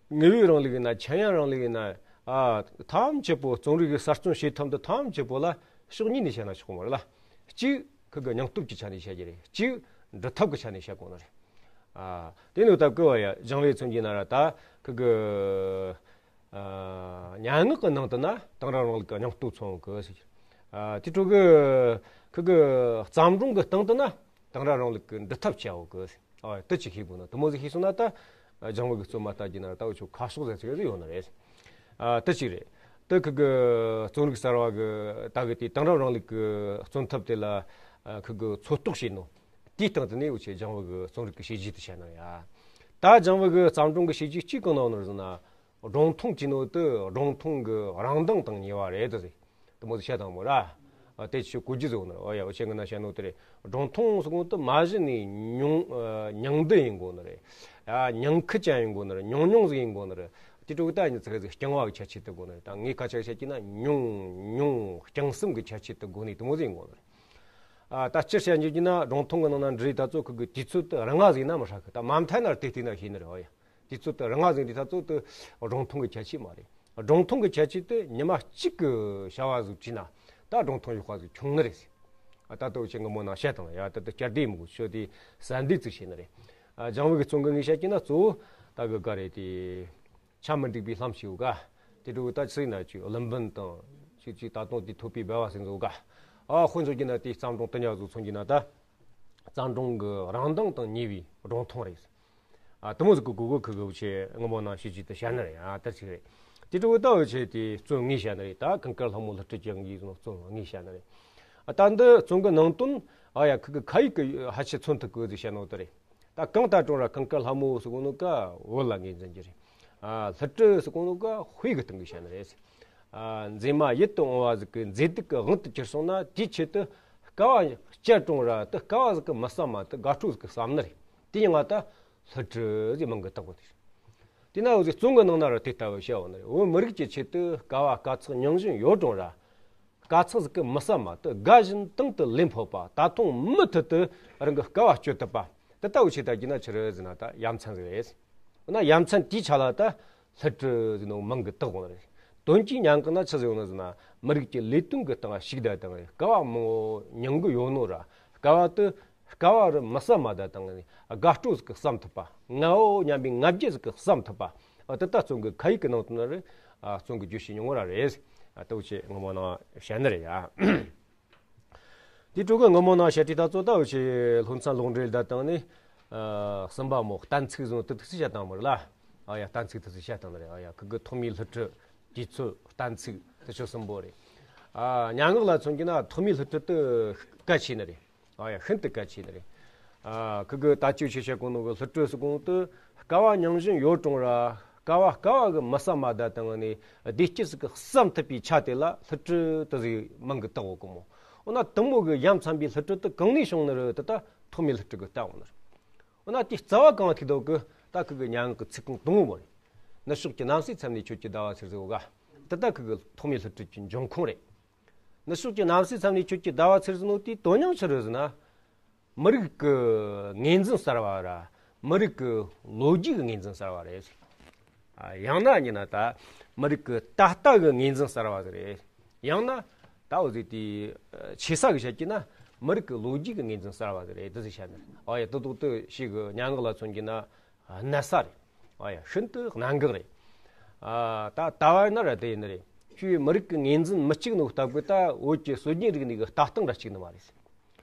དངོས་པོའི་རིང་ལུགས་ཡིན་ན། ཆེན་ཡང་རིང་ལུགས་ཡིན་ན། ཨ་ཐམས་ཅད་པོ་རྩོམ་རིག་གི་གསར་རྩོམ་བྱེད་ཐབས་འདི་ཐམས་ཅད་པོ་ལ་ཕྱོགས་གཉིས་ནས་བཤད་ན་ཆོག་གི་མ་རེད་ལ། གཅིག་ཁི་གི་སྙིང་སྟོབས་ཀྱི་ཆ་ནས་བཤད་ཀྱི་རེད། གཅིག་འབྲི་ཐབས་ཀྱི་ཆ་ནས་བཤད་དགོས་ནི་རེད། ཨ་དེ་ནི་ད་སྐུ་བ་ཡ་ལྗང་བུའི་མཚོན་གྱི་ན་ར་ད་ཁི་གི་ཨ་སྙན་ངག་གི་ནང་དུ་ན་དེང་རབས་རིང་ལུགས་ཀྱི་སྙིང་སྟོབས་མཚོན་གི་ཟེར། ཨ་དེ་ཕྲུ་གུ་ཁི་གི་བརྩམས་སྒྲུང་གི་སྟེང་དུ་ན་དེང་རབས་རིང་ལུགས་ཀྱི་འབྲི་ཐབས་བྱའོ་གི་ཟེར། ཨ་དེ་ཅིག་ཤེས་དགོས་ན། དེ་མོ་ཟིག་ཤེས་སོང་ན་ད་ལྗང་བུ་གི་རྩོམ་མ་ལྟ་རྒྱུ་ན་ད་འུ་ཆོ་ཁ་ཕྱོགས་ཟེར་ཚིག་རེ་ཡོད་ནི་རེད། ཨ་དེ་ཅིག་རེད། དེ་ཁི་གི་རྩོམ་རིག་གསར་བ་གི་ད་གི་དེ་དེང་རབས་རིང་ལུགས་ཀྱི་རྩོམ་ཐབས་དེ་ལ་ཨ་ཁི་གི་ཚོད་རྟགས་བྱས་ནོ། དེའི་སྟེང་དུ་ནས་འུ་ཆོས་ལྗང་བུ་གི་རྩོམ་རིག་གི་བྱས་རྗེས་དེ་བཤད་ནི་རེད། ཨ་ད་ལྗང་བུ་གི་བརྩམས་སྒྲུང་གི་བྱས་རྗེས་གཅིག་གང་ན་ནོ་ཟེར་ན། སྒྲུང་ཐུང་བྱས་ནོ་དེ་སྒྲུང་ཐུང་གི་རང་མདངས་དང་ཉེ་བ་རེད་དེ་ཟེར། དེ་མོ་ཟིག་བཤད་དང་མོ་ར། ཨ་དེ་ཆོས་གོ་རྒྱུ་ཟིག་ནི་རེད། ཨོ་ཡ་འུ་ཆོས་སྔོན་ན་བཤད་ནོ་དེ་རེད། སྒྲུང་ཐུང་ཟེར་གོ་དེ་མ་གཞི་ནས་ཉུང་ཨ་ཉུང་བསྡུས་ཡིན་དགོས་ནི་རེད། ཨ་ཉུང་ཁུ་ཅན་ཡིན་དགོས་ནི་རེད། ཉུང་ཉུང་ཟིག་ཡིན་དགོས་ནི་རེད། དེ་ཕྲུ་གུ་ད་ཉི་ཚེ་ཟིག་རྐྱང་བ་གི་ཁྱད་ཆོས་དེ་དགོས་ནི་རེད། ད་ངས་ཁ་ཆག་བཤད་ཀྱི་ན་ཉུང་ཉུང་རྐྱང་གསུམ་གི་ཁྱད་ཆོས་དེ་དགོས་ནི་དེ་མོ་ཟིག་ཡིན་དགོས་ནི་རེད། ཨ་ད་སྤྱིར་བཤད་འཇོག་རྒྱུ་ན་སྒྲུང་ཐུང་གི་ནང་ན་འབྲི་རིགས་ད་ཚོ་ཁུ་གི་དུས་ཚོད་དེ་རིང་ང་ཟིག་ན་མི་ཧྲ་གི། ད་མ་མཐའ་ན་དེ་བལྟས་ན་ཤེས་ནི་རེད། ཨོ་ཡ། དུས་ཚོད་དེ་རིང་ང་ཟིག་འདི་ད་ཚོད་དེ་སྒྲུང་ཐུང་གི་ཁྱད་ཆོས་མ་རེད། སྒྲུང་ཐུང་གི་ཁྱད་ཆོས་དེ་ཉི་མ་གཅིག་གི་བྱ་བ་ཟིག་བྲིས་ན་ད་སྒྲུང་ཐུང་ཡག་པ་ཟིག་ཆུང་ནི་རེད། ཨ་ད་ལྟ་འུ་ཆོས་སྔ་མོ་ནང་བཤད་དང་ཡ། ད་ལྟ་བསྐྱར་ཟློས་མི་དགོས། ཆོས་དེ་གསལ་འདེབས་ཙིག་བྱས་ནི་རེད། ཨ་ལྗང་བུ་གི་རྩོམ་གི་ངོས་བཤད་ཀྱི་ན་གཙོ་བོ་ད་གི་ག་རེད་དེ། ཆ་མི་འགྲིག་པའི་ལྷམ་ཞིག་ཡོད་ག་དེ་འདྲ་བོ་ད་ཚིག་ན་ཅིག་ཀླུ་འབུམ་དང་ཅིག་ཅིག་ད་དུང་དེ་ཐོད་པའི་སྦལ་བ་ཟེར་ཚོ་ག་ཨ་དཔེ་མཚོན་གྱི་ན་དེའི་བརྩམས་སྒྲུང་དེ་ཉག་ཟིག་མཚོན་གྱི་ན་ད། བརྩམས་སྒྲུང་གི་རང་མདངས་དང་ཉེ་བའི་སྒྲུང་ཐུང་རེད། ཨ་དེ་མོ་ཟིག་གི་གོ་གོ་ཁུ་གི་འུ་ཆོས་སྔ་མོ་ནང་བྱས་རྗེས་དེ་བཤད་ནི་རེད། ཨ་དེ་ཅིག་རེད། དེ་འདྲ་བོ་ད་འུ་ཆོས་དེ་རྩོམ་ངོས་བཤད་ནི་རེད། ད་གངས་དཀར་ལྷ་མོ་ལྷུན་གྲུབ་ཀྱི་དབྱངས་ཀྱིས་བཟོས་ནོ་རྩོམ་ངོས་བཤད་ནི་རེད། ཨ་ད་འདི་རྩོམ་གི་ནང་དོན་ཨ་ཡ་ཁུ་གི་ཁ་ཡིག་གི་ཕལ་ཆེར་མཚོན་ཐུབ་གི་ཟིག་བཤད་ནོ་དེ་རེད། ད་གང་ལྟར་རུང་ར་གངས་དཀར་ལྷ་མོ་ཟེར་གོ་ནོ་ཀ་བོད་ལ་ངོས་འཛིན་རྒྱུ་རེད། ཨ་ལྷུན་གྲུབ་ཟེར་གོ་ནོ་ཀ་དཔེ་གི་སྟེང་གི་བཤད་ནི་རེད། ཨ་མཛེས་མ་ཡིད་དུ་འོང་བ་ཟིག་གི་མཛེས་སྡུག་གི་དབང་དུ་གྱུར་སོང་ན་དེའི་ཆེད་དུ་དཀའ་བ་སྤྱད་རུང་ར་དེ་དཀའ་བ་ཟིག་གི་མི་བསམ་མ་དེ་དགའ་སྤྲོ་ཟིག་གི་བསམ་ནི་རེད། དེ་ཡང་ང་ད་ལྷུན་གྲུབ་ཟེར་མིང་གི་བཏགས་པ་དེ་རེད། དེ་ན་འུ་ཟིག་རྩོམ་གི་ནང་ན་ར་དེ་ལྟ་བུ་བཤད་འོང་ནི་རེད། བོད་མི་རིགས་ཀྱི་ཆེད་དུ་དཀའ་བ་དཀའ་ཚེགས་མྱོང་བཞིན་ཡོད་རུང་ར། དཀའ་ཚེགས་ཟིག་གི་མི་བསམ་མ་དེ་དགའ་བཞིན་དང་དུ་ལེན་ཕོད་པ། ད་དུང་མུ་མཐུད་དུ་རང་གི་དཀའ་བ་སྤྱོད་ཐུབ་པ། དེ་ལྟ་བུ་ཆེ་ད་རྒྱུ་ན་ཆི་རེད་ཟེར་ན་ད་ཡ་མཚན་ཟིག་རེད། འོ་ན་ཡ་མཚན་དེའི་ཆ་ལ་ད་ལྷུན་གྲུབ་ཟེར་ནོ་མིང་གི་བཏགས་འོང་རེད། དོན་གྱི་སྙན་ངག་ན་ཆི་ཟིག་ཡོང་ན་ཟེར་ན་མི་རིགས་ཀྱི་ལས་དོན་གི་སྟེང་ཞུགས་ད་དང་དཀའ་བ་མང་བོ་མྱོང་གི་ཡོད་ནོ་ར། དཀའ་བ་དེ་དཀའ་བ་རུ་མི་བསམ་མ་ད་དང་དགའ་སྤྲོ་ཟིག་གི་བསམ་ཐུབ་པ། ངའོ་སྙམ་པའི་ང་རྒྱལ་ཟིག་གི་བསམ་ཐུབ་པ། ཨ་དེ་ལྟ་རྩོམ་གི་ཁ་ཡིག་གི་ནང་དུ་ན་རེ། ཨ་རྩོམ་གི་བརྗོད་བྱའི་མྱོང་བ་ར་རེད། ཨ་དེ་འུ་ཆོས་སྔ་མོ་ནང་བཤད་ནི་རེད་ཡ། དེ་ཕྲུ་གུ་སྔ་མོ་ནང་བཤད་དེ་ད་ཚོ་ད་འུ་ཆོས་སློབ་ཚན་ལོག་འགྲེལ་ད་བཏང་ནས། ཨ། གསུམ་པ་མོ་གཏན་ཚིགས་བཟུང་དུ་ཐུགས་སུ་བཤད་བཏང་མོ་རེད་ལ། ཨ་ཡ། གཏན་ཚིགས་ཐུགས་སུ་བཤད་བཏང་ནི་རེད། ཨ་ཡ། ཁུ་གུ་ཐོག་མའི་བསླུ་བྲིད། དུས་ཚོད། གཏན་ཚིགས། དེ་ཆོ་གསུམ་པོ་རེད། ཨ། སྙན་ངག་ལ་མཚོན་གྱི་ན་ཐོག་མའི་བསླུ་བྲིད་དུ་གལ་ཆེ་ནི་རེད། ཨ་ཡ། ཤིན་ཏུ་གལ་ཆེ་ནི་རེད། ཨ། ཁུ་གུ་ད་ཅིག་ཆེ་ཤ་གོ་ནོ་གི་བསླུ་བྲིད་སུ་གོང་དུ་དཀའ་བ་མྱོང་བཞིན་ཡོད་རུང་ར། དཀའ་བ་དཀའ་བ་གི་མི་བསམ་མ་ད་དང་ནི་བདེ་སྐྱིད་ཟིག་གི་བསམ་ཐུབ་པའི་ཆ་དེ་ལ་བསླུ་བྲིད་དུ་ཟིག་མང་གི་བཏགས་འོ་གི་མོ། འོ་ན་དུ་མོ་གི་ཡ་མཚན་པའི་བསླུ་བྲིད་དུ་གང་ནས་བྱུང་ནི་རེད། དེ་ད་ཐོག་མའི་བསླུ་བྲིད་གི་བལྟ་འོང་ནི་རེད། འོ་ན་དེའི་རྩ་བ་གང་ཐུག་དོ་གི་ད་ཁུ་གི་སྙན་ངག་གི་ཚིག་རྐང་དང་པོ་རེད། ནུབ་ཕྱོགས་ཀྱི་གནམ་སའི་མཚམས་ནས་ཁྱོད་ཀྱི་ཟླ་བ་ཚེར་ཟེར་བ་ག། དེ་ད་ཁུ་གི་ཐོག་མའི་བསླུ་བྲིད་ཀྱི་འབྱུང་ཁུངས་རེད། ནུབ་ཕྱོགས་ཀྱི་གནམ་སའི་མཚམས་ནས་ཁྱོད་ཀྱི་ཟླ་བ་ཚེར་ཟེར་ནོ་དེའི་དོན་སྙིང་ཆི་རེད་ཟེར་ན། མི་རིགས་ཀྱི་ངོས་འཛིན་གསར་བ་ར། མི་རིགས་ཀྱི་ལོ་རྒྱུས་ཀྱི་ངོས་འཛིན་གསར་བ་རེད། ཨ། ཡང་ན་ཡིན་ན་ད་མི་རིགས་ཀྱི་ད་ལྟ་གི་ངོས་འཛིན་གསར་བ་ཟིག་རེད། ཡང་ན་ད་འོ་ཟིག་དེ་ཆེ་ས་གི་བཤད་ཀྱི་ན་མི་རིགས་ཀྱི་ལོ་རྒྱུས་ཀྱི་ངོས་འཛིན་གསར་བ་ཟིག་རེད། དེ་ཟིག་བཤད་ནི་རེད། ཨ་ཡ། དེ་ཐོག་ཏུ་ཞིག་གི་སྙན་ངག་ལ་མཚོན་གྱི་ན་གནད་ས་རེད། ཨ་ཡ། ཤིན་ཏུ་གནད་འགག་རེད། ཨ། ད་ད་བར་ན་ར་དེ་ཡིན་ནི་རེད། ཁྱོད་མི་རིགས་ཀྱི་ངོས་འཛིན་མི་གཅིག་ནོ་སྟབས་ཀྱིས་ད་བོད་ཀྱི་སྲོལ་རྒྱུན་རིག་གནས་ཀྱི་ལྟ་སྟངས་ར་གཅིག་ནི་མ་རེད།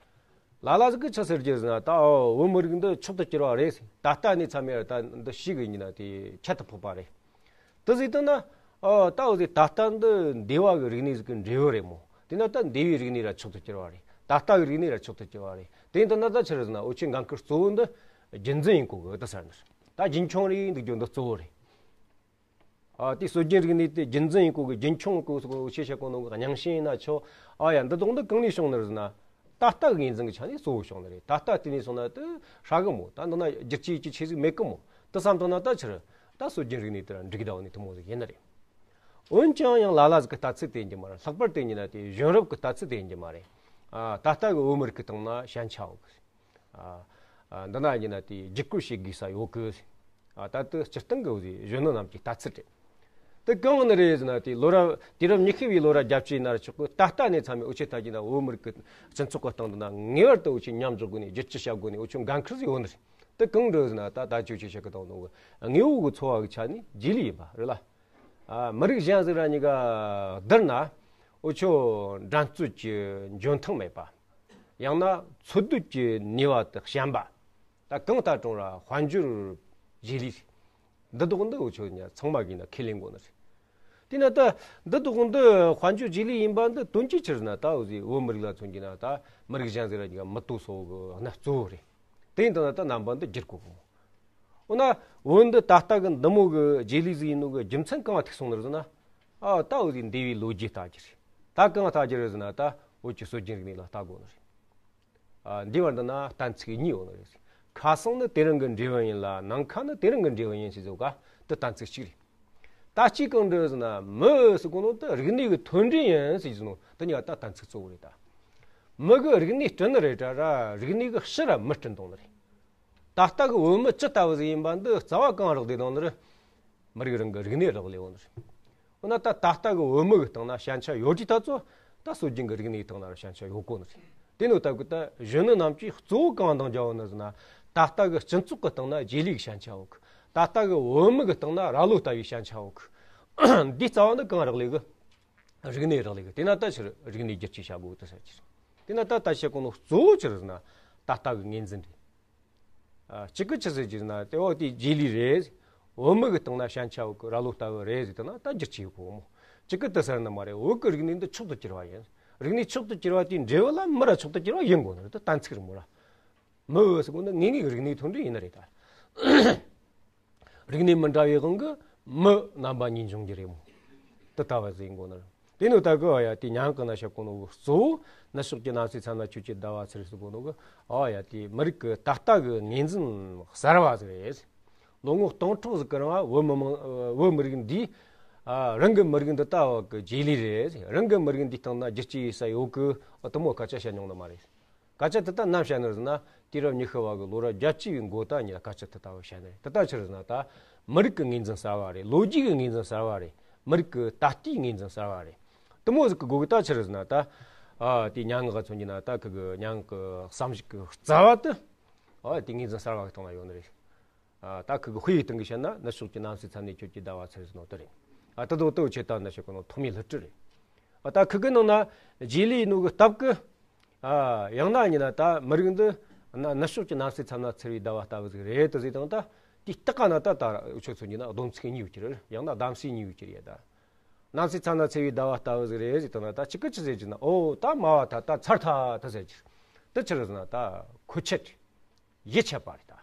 ལ་ལ་ཟིག་གིས་ཆི་ཟེར་རྒྱུ་ཟེར་ན། ད་འོ་བོད་མི་རིགས་འདི་མཆོག་ཏུ་གྱུར་པ་རེད། ད་ལྟ་ནས་མཚམས་ཡར་ད་འདི་ཞིག་ཡིན་ན་དེ་ཁྱད་དུ་འཕགས་པ་རེད། དེ་ཟིག་ད་ན། ཨོ་ད་འོ་ཟིག་ད་ལྟ་འདི་འདས་པ་གི་རིག་གནས་ཟིག་གི་འབྲས་བུ་རེད་མོ། དེ་ན་ད་འདས་པའི་རིག་གནས་ར་མཆོག་ཏུ་གྱུར་པ་རེད། ད་ལྟ་གི་རིག་གནས་ར་མཆོག་ཏུ་གྱུར་པ་རེད། དེ་ཡིན་ད་ན་ད་ཆི་རེད་ཟེར་ན། འུ་ཆོའི་འགན་ཁུར་གཙོ་བོ་འདི་རྒྱུན་འཛིན་ཡིན་དགོས་གི་ད་ཟེར་ནི། ད་རྒྱུན་འཁྱོངས་རེ་འདུག་རྒྱུ་འདི་གཙོ་བོ་རེད། ཨ། དེའི་སྲོལ་རྒྱུན་རིག་གནས་དེ་རྒྱུན་འཛིན་ཡིན་དགོས་གི། རྒྱུན་འཁྱོངས་ཡིན་དགོས་གི་ཟེར་གོ་ཆེ་ཤ་གོ་ནོ་གི་རྙིང་ཞེན་ཡིན་ན་ཆོ། ཨ་ཡ། འདི་དག་འདི་གང་ནས་བྱུང་ནི་རེད་ཟེར་ན། ད་ལྟ་གི་ངོས་འཛིན་གྱི་ཆ་ནས་གཙོ་བོ་བྱུང་ནི་རེད། ད་ལྟ་དེ་ནས་སོང་ན་དེ་ཧྲ་གི་མོ། ད་འདི་ན་བསྒྱུར་བཅོས་ཀྱི་ཆེ་ཟིག་མེད་གི་མོ། དེ་བསམ་བཏང་ན་ད་ཆི་རེད། ད་སྲོལ་རྒྱུན་རིག་གནས་དེ་ར་འགྲིག་གི་ད་འོ་ནི་དེ་མོ་ཟིག་ཡིན་ནི་རེད། འོན་ཀྱང་ཡང་ལ་ལ་ཟིག་གི་ལྟ་ཚུལ་དེ་ཡིན་གྱི་མ་རེད། ལྷག་པར་དེ་ཡིན་ན་དེ་གཞོན་རབས་ཀྱི་ལྟ་ཚུལ་དེ་ཡིན་གྱི་མ་རེད། ཨ། ད་ལྟ་གི་བོད་མི་རིགས་ཀྱི་སྟེང་ན་ཞན་ཆ་ཡོད་གི། ཨ། ཨ། འདི་ན་ཡིན་ན་དེ་བརྒྱུད་སྐུར་བྱེད་དགོས་ས་ཡོད་གི། ཨ། ད་དེ་སྤྱིར་བཏང་གི་འོ་ཟིག་གཞོན་ནུ་རྣམས་ཀྱི་ལྟ་ཚུལ་རེད། དེ་གང་ནི་རེད་ཟེར་ན། དེ་ལོ་རབས་དུས་རབས་ཉི་ཤུ་བའི་ལོ་རབས་བརྒྱད་ཅུ་ཡིན་ན་ར་ཆོག་གི། ད་ལྟ་ནས་མཚམས་མེད་འུ་ཆོས་ལྟ་རྒྱུ་ན་བོད་མི་རིགས་ཀྱི་སྤྱི་ཚོགས་ཀྱི་སྟེང་དུ་ན་ངེས་པར་དུ་འུ་ཆོས་མཉམ་འཇོག་དགོས་ནས། བསྒྱུར་བཅོས་བྱ་དགོས་ནས། འུ་ཆོ་འགན་ཁུར་ཟིག་ཡོད་ནི་རེད། དེ་གང་རེད་ཟེར་ན། ད་ད་ཅིག་ཆེ་ཤ་གི་དང་ནོ་གི་དངོས་པོ་གི་འཚོ་བ་གི་ཆ་ནས་རྗེས་ལུས་ཡིན་པ་རེད་ལ། ཨ། མི་རིགས་གཞན་ཟིག་ར་གཉིས་ཀ་བསྡུར་ན། འུ་ཆོ་འགྲན་རྩོད་ཀྱི་འཇོན་ཐང་མེད་པ། ཡང་ན་འཚོ་སྡོད་ཀྱི་ནུས་པ་དེ་ཞན་པ། ད་གང་ལྟར་རུང་ར་དཔལ་འབྱོར་རྗེས་ལུས། འདི་དག་འདི་འུ་ཆོ་ཉ་ཚང་མ་གིས་ན་ཁས་ལེན་དགོས་ནི་རེད། དེས་ན་ད་འདི་དག་འདི་དཔལ་འབྱོར་རྗེས་ལུས་ཡིན་པ་འདི་དོན་གྱིས་ཆི་རེད་ཟེར་ན། ད་འུ་ཟིག་བོད་མི་རིགས་ལ་མཚོན་གྱི་ན་ད་མི་རིགས་གཞན་ཟིག་ར་གཉིས་ཀ་མི་ལྟོས་སོ་གི་གནས་གཙོ་བོ་རེད། དེ་ཡིན་ད་ན་ད་རྣམ་པ་འདི་བསྒྱུར་དགོས་གི་མོ། འོ་ན་བོད་འདི་ད་ལྟ་གི་འདི་མོ་གི་རྗེས་ལུས་ཟིག་ཡིན་ནོ་གི་རྒྱུ་མཚན་གང་ཐུག་སོང་ནི་རེད་ཟེར་ན། ཨ། ད་འུ་ཟིག་འདས་པའི་ལོ་རྒྱུས་ལྟ་རྒྱུ་རེད། ད་གང་ལྟ་རྒྱུ་རེད་ཟེར་ན། ད་བོད་ཀྱི་སྲོལ་རྒྱུན་རིག་གནས་ལ་ལྟ་དགོས་ནི་རེད། ཨ། འདི་བར་འདི་ན་གཏན་ཚིགས་གཉིས་ཡོད་ནི་རེད། ཁ་སང་ནི་དེ་རིང་གི་འབྲས་བུ་ཡིན་ལ། ནམ་མཁའ་ནི་དེ་རིང་གི་འབྲས་བུ་ཡིན་ཟེར་ཟོ་ག། འདི་གཏན་ཚིགས་གཅིག་རེད། ད་གཅིག་གང་རེད་ཟེར་ན། མི་ཟེར་གོ་ནོ་དེ་རིག་གནས་ཀྱི་མཐུན་སྒྲིལ་ཡིན་ཟེར་གྱི་ནོ། དེ་གཉིས་ཀ་ད་གཏན་ཚིགས་གཙོ་བོ་རེད་ད། མི་གི་རིག་གནས་བསྐྲུན་ནི་རེད་དྲ་ར། རིག་གནས་ཀྱི་ཕྱི་ར་མི་བསྐྲུན་གཏོང་ནི་རེད། ད་ལྟ་གི་བོད་མི་ཅི་ལྟ་བུ་ཟིག་ཡིན་པ་འདི་རྩ་བ་གང་རག་ལས་གཏོང་ནི་རེད། མི་རིགས་རང་གི་རིག་གནས་རག་ལས་ཡོད་ནི་རེད། འོ་ན་ད་ད་ལྟ་གི་བོད་མི་གི་སྟེང་ན་ཞན་ཆ་ཡོད་དུས་ད་ཚོ། ད་སྲོལ་རྒྱུན་གི་རིག་གནས་སྟེང་ན་ར་ཞན་ཆ་ཡོད་གོ་ནི་རེད། དེ་ནོ་ད་གི་ད་གཞོན་ནུ་རྣམས་ཀྱིས་གཙོ་བོ་གང་འདང་རྒྱག་ནི་ཟེར་ན། ད་ལྟ་གི་སྤྱི་ཚོགས་གི་སྟེང་ན་རྗེས་ལུས་ཀྱི་ཞན་ཆ་ཡོད་གི། ད་ལྟ་གི་བོད་མི་གི་སྟེང་ན་ར་ལོ་ལྟ་བུའི་ཞན་ཆ་ཡོད་གི། འདི་རྩ་བ་ནི་གང་རག་ལས་གི། རིག་གནས་རག་ལས་གི། དེ་ན་ད་ཕྱིར་རིག་གནས་བསྒྱུར་བཅོས་བྱ་དགོས་དེ་ཟེར་གྱི་རེད། དེ་ན་ད་ད་བཤད་གོ་ནོ་གཙོ་བོ་ཆི་རེད་ཟེར་ན། ད་ལྟ་གི་ངོས་འཛིན་རེད། ཨ། གཅིག་གི་ཆི་ཟེར་གྱི་ན། དེ་འོ་དེ་རྗེས་ལུས་རེད། བོད་མི་གི་སྟེང་ན་ཞན་ཆ་ཡོད་གི། ར་ལོ་ལྟ་བུ་རེད་ཟེར་དེ་ན་ད་བསྒྱུར་བཅོས་ཡོད་གོ་མོ། གཅིག་གི་དེ་ཟེར་ནི་མ་རེད། བོད་གི་རིག་གནས་འདི་མཆོག་ཏུ་གྱུར་པ་ཡིན། རིག་གནས་མཆོག་ཏུ་གྱུར་པ་དེའི་འབྲས་བུ་ལ་མི་ར་མཆོག་ཏུ་གྱུར་པ་ཡིན་དགོས་ནི་རེད། ད་གཏན་ཚིགས་རེད་མོ་ར། མི་བོད་ཟེར་གོ་ནི་ངེས་ངེས་ཀྱི་རིག་གནས་མཐུན་སྒྲིལ་ཡིན་ནི་རེད་ད། རིག་གནས་མི་འདྲ་བའི་དབང་གིས་མི་རྣམ་པ་གཉིས་འབྱུང་རྒྱུ་རེད་མོ། དེ་ལྟ་བུ་ཟིག་ཡིན་དགོས་ནི་རེད། དེ་ནི་ད་གི་ཨ་ཡ་དེ་ཉང་གི་ན་བཤད་གོ་ནོ་གཙོ་བོ། ནུབ་ཕྱོགས་ཀྱི་གནམ་སའི་མཚམས་ན་ཁྱོད་ཀྱི་ཟླ་བ་ཚེར་ཟེར་གོ་ནོ་གི། ཨ་ཡ་དེ་མི་རིགས་ཀྱི་ད་ལྟ་གི་ངོས་འཛིན་གསར་བ་ཟིག་རེད། ལོ་ངོ་སྟོང་ཕྲག་ཟིག་གི་རིང་བོད་མི་མང་བོད་མི་རིགས་འདིས། ཨ། རང་གི་མི་རིགས་འདི་ལྟ་བུ་གི་རྗེས་ལུས་རེད། རང་གི་མི་རིགས་འདིའི་སྟེང་ན་བསྒྱུར་བཅོས་ཡེད་ས་ཡོད་གི། ཨ། དེ་མོ་སྐད་ཆ་བཤད་མྱོང་ནི་མ་རེད། སྐད་ཆ་དེ་ད་ནམ་བཤད་ནི་རེད་ཟེར་ན། དུས་རབས་ཉི་ཤུ་བ་གི་ལོ་རབས་བརྒྱད་ཅུ་བའི་འགོ་ད་ཉིད་ལ་སྐད་ཆ་དེ་ལྟ་བུ་བཤད་ནི་རེད། དེ་ད་ཆི་རེད་ཟེར་ན། ད་མི་རིགས་ཀྱི་ངོས་འཛིན་གསར་བ་རེད། ལོ་རྒྱུས་ཀྱི་ངོས་འཛིན་གསར་བ་རེད། མི་རིགས་ཀྱི་ད་ལྟའི་ངོས་འཛིན་གསར་བ་རེད། དེ་མོ་ཟིག་གི་སྒོ་གི་ད་ཆི་རེད་ཟེར་ན། ད་ཨ་དེ་སྙན་ངག་ག་མཚོན་གྱི་ན། ད་ཁུ་གི་སྙན་ངག་གི་བསམ་གཞིག་གི་རྩ་བ་དེ། ཨ་དེ་ངོས་འཛིན་གསར་བ་གི་སྟེང་ན་ཡོད་ནི་རེད། ཨ། ད་ཁུ་གི་དཔེ་ཡི་སྟེང་གི་བཤད་ན། ནུབ་ཕྱོགས་ཀྱི་གནམ་སའི་མཚམས་ནས་ཁྱོད་ཀྱི་ཟླ་བ་ཚེར་ཟེར་ནོ་དེ་རེད། ཨ། དེ་དོ་དོ་ཆེ་ད་ནུབ་ཕྱོགས་ཀྱི་ནང་ཐོག་མའི་བསླུ་བྲིད་རེད། ཨ། ད་ཁུ་གི་ནང་ན་རྗེས་ལུས་ནོ་གི་སྟབས་ཀྱིས། ཨ། ཡང་ན་ཡིན་ན་ད་མི་རིགས་འདི། ན་ནུབ་ཕྱོགས་ཀྱི་གནམ་སའི་མཚམས་ན་འཚེར་བའི་ཟླ་བ་ལྟ་བུ་ཟིག་རེད་དུ་ཟེར་དང་ད། དེའི་སྟེང་ག་ན་ད་ད་འུ་ཆོ་ཚོ་གཉིས་ན་སྡོམ་ཚིག་གཉིས་ཡོད་ཀྱི་རེད། ཡང་ན་གདམ་གསེས་གཉིས་ཡོད་ཀྱི་རེད་ད། གནམ་སའི་མཚམས་ན་འཚེར་བའི་ཟླ་བ་ལྟ་བུ་ཟིག་རེད་ཟེར་དང་ན་ད་གཅིག་གི་ཆི་ཟེར་གྱི་ན། ཨོ་ད་སྨྲ་བ་ད་ད་ཚར་ཐལ་ད་ཟེར་གྱི། དེ་ཆི་རེད་ཟེར་ན་ད་ཁོ་ཆད་ཡིད་ཆད་པ་རེད་ད།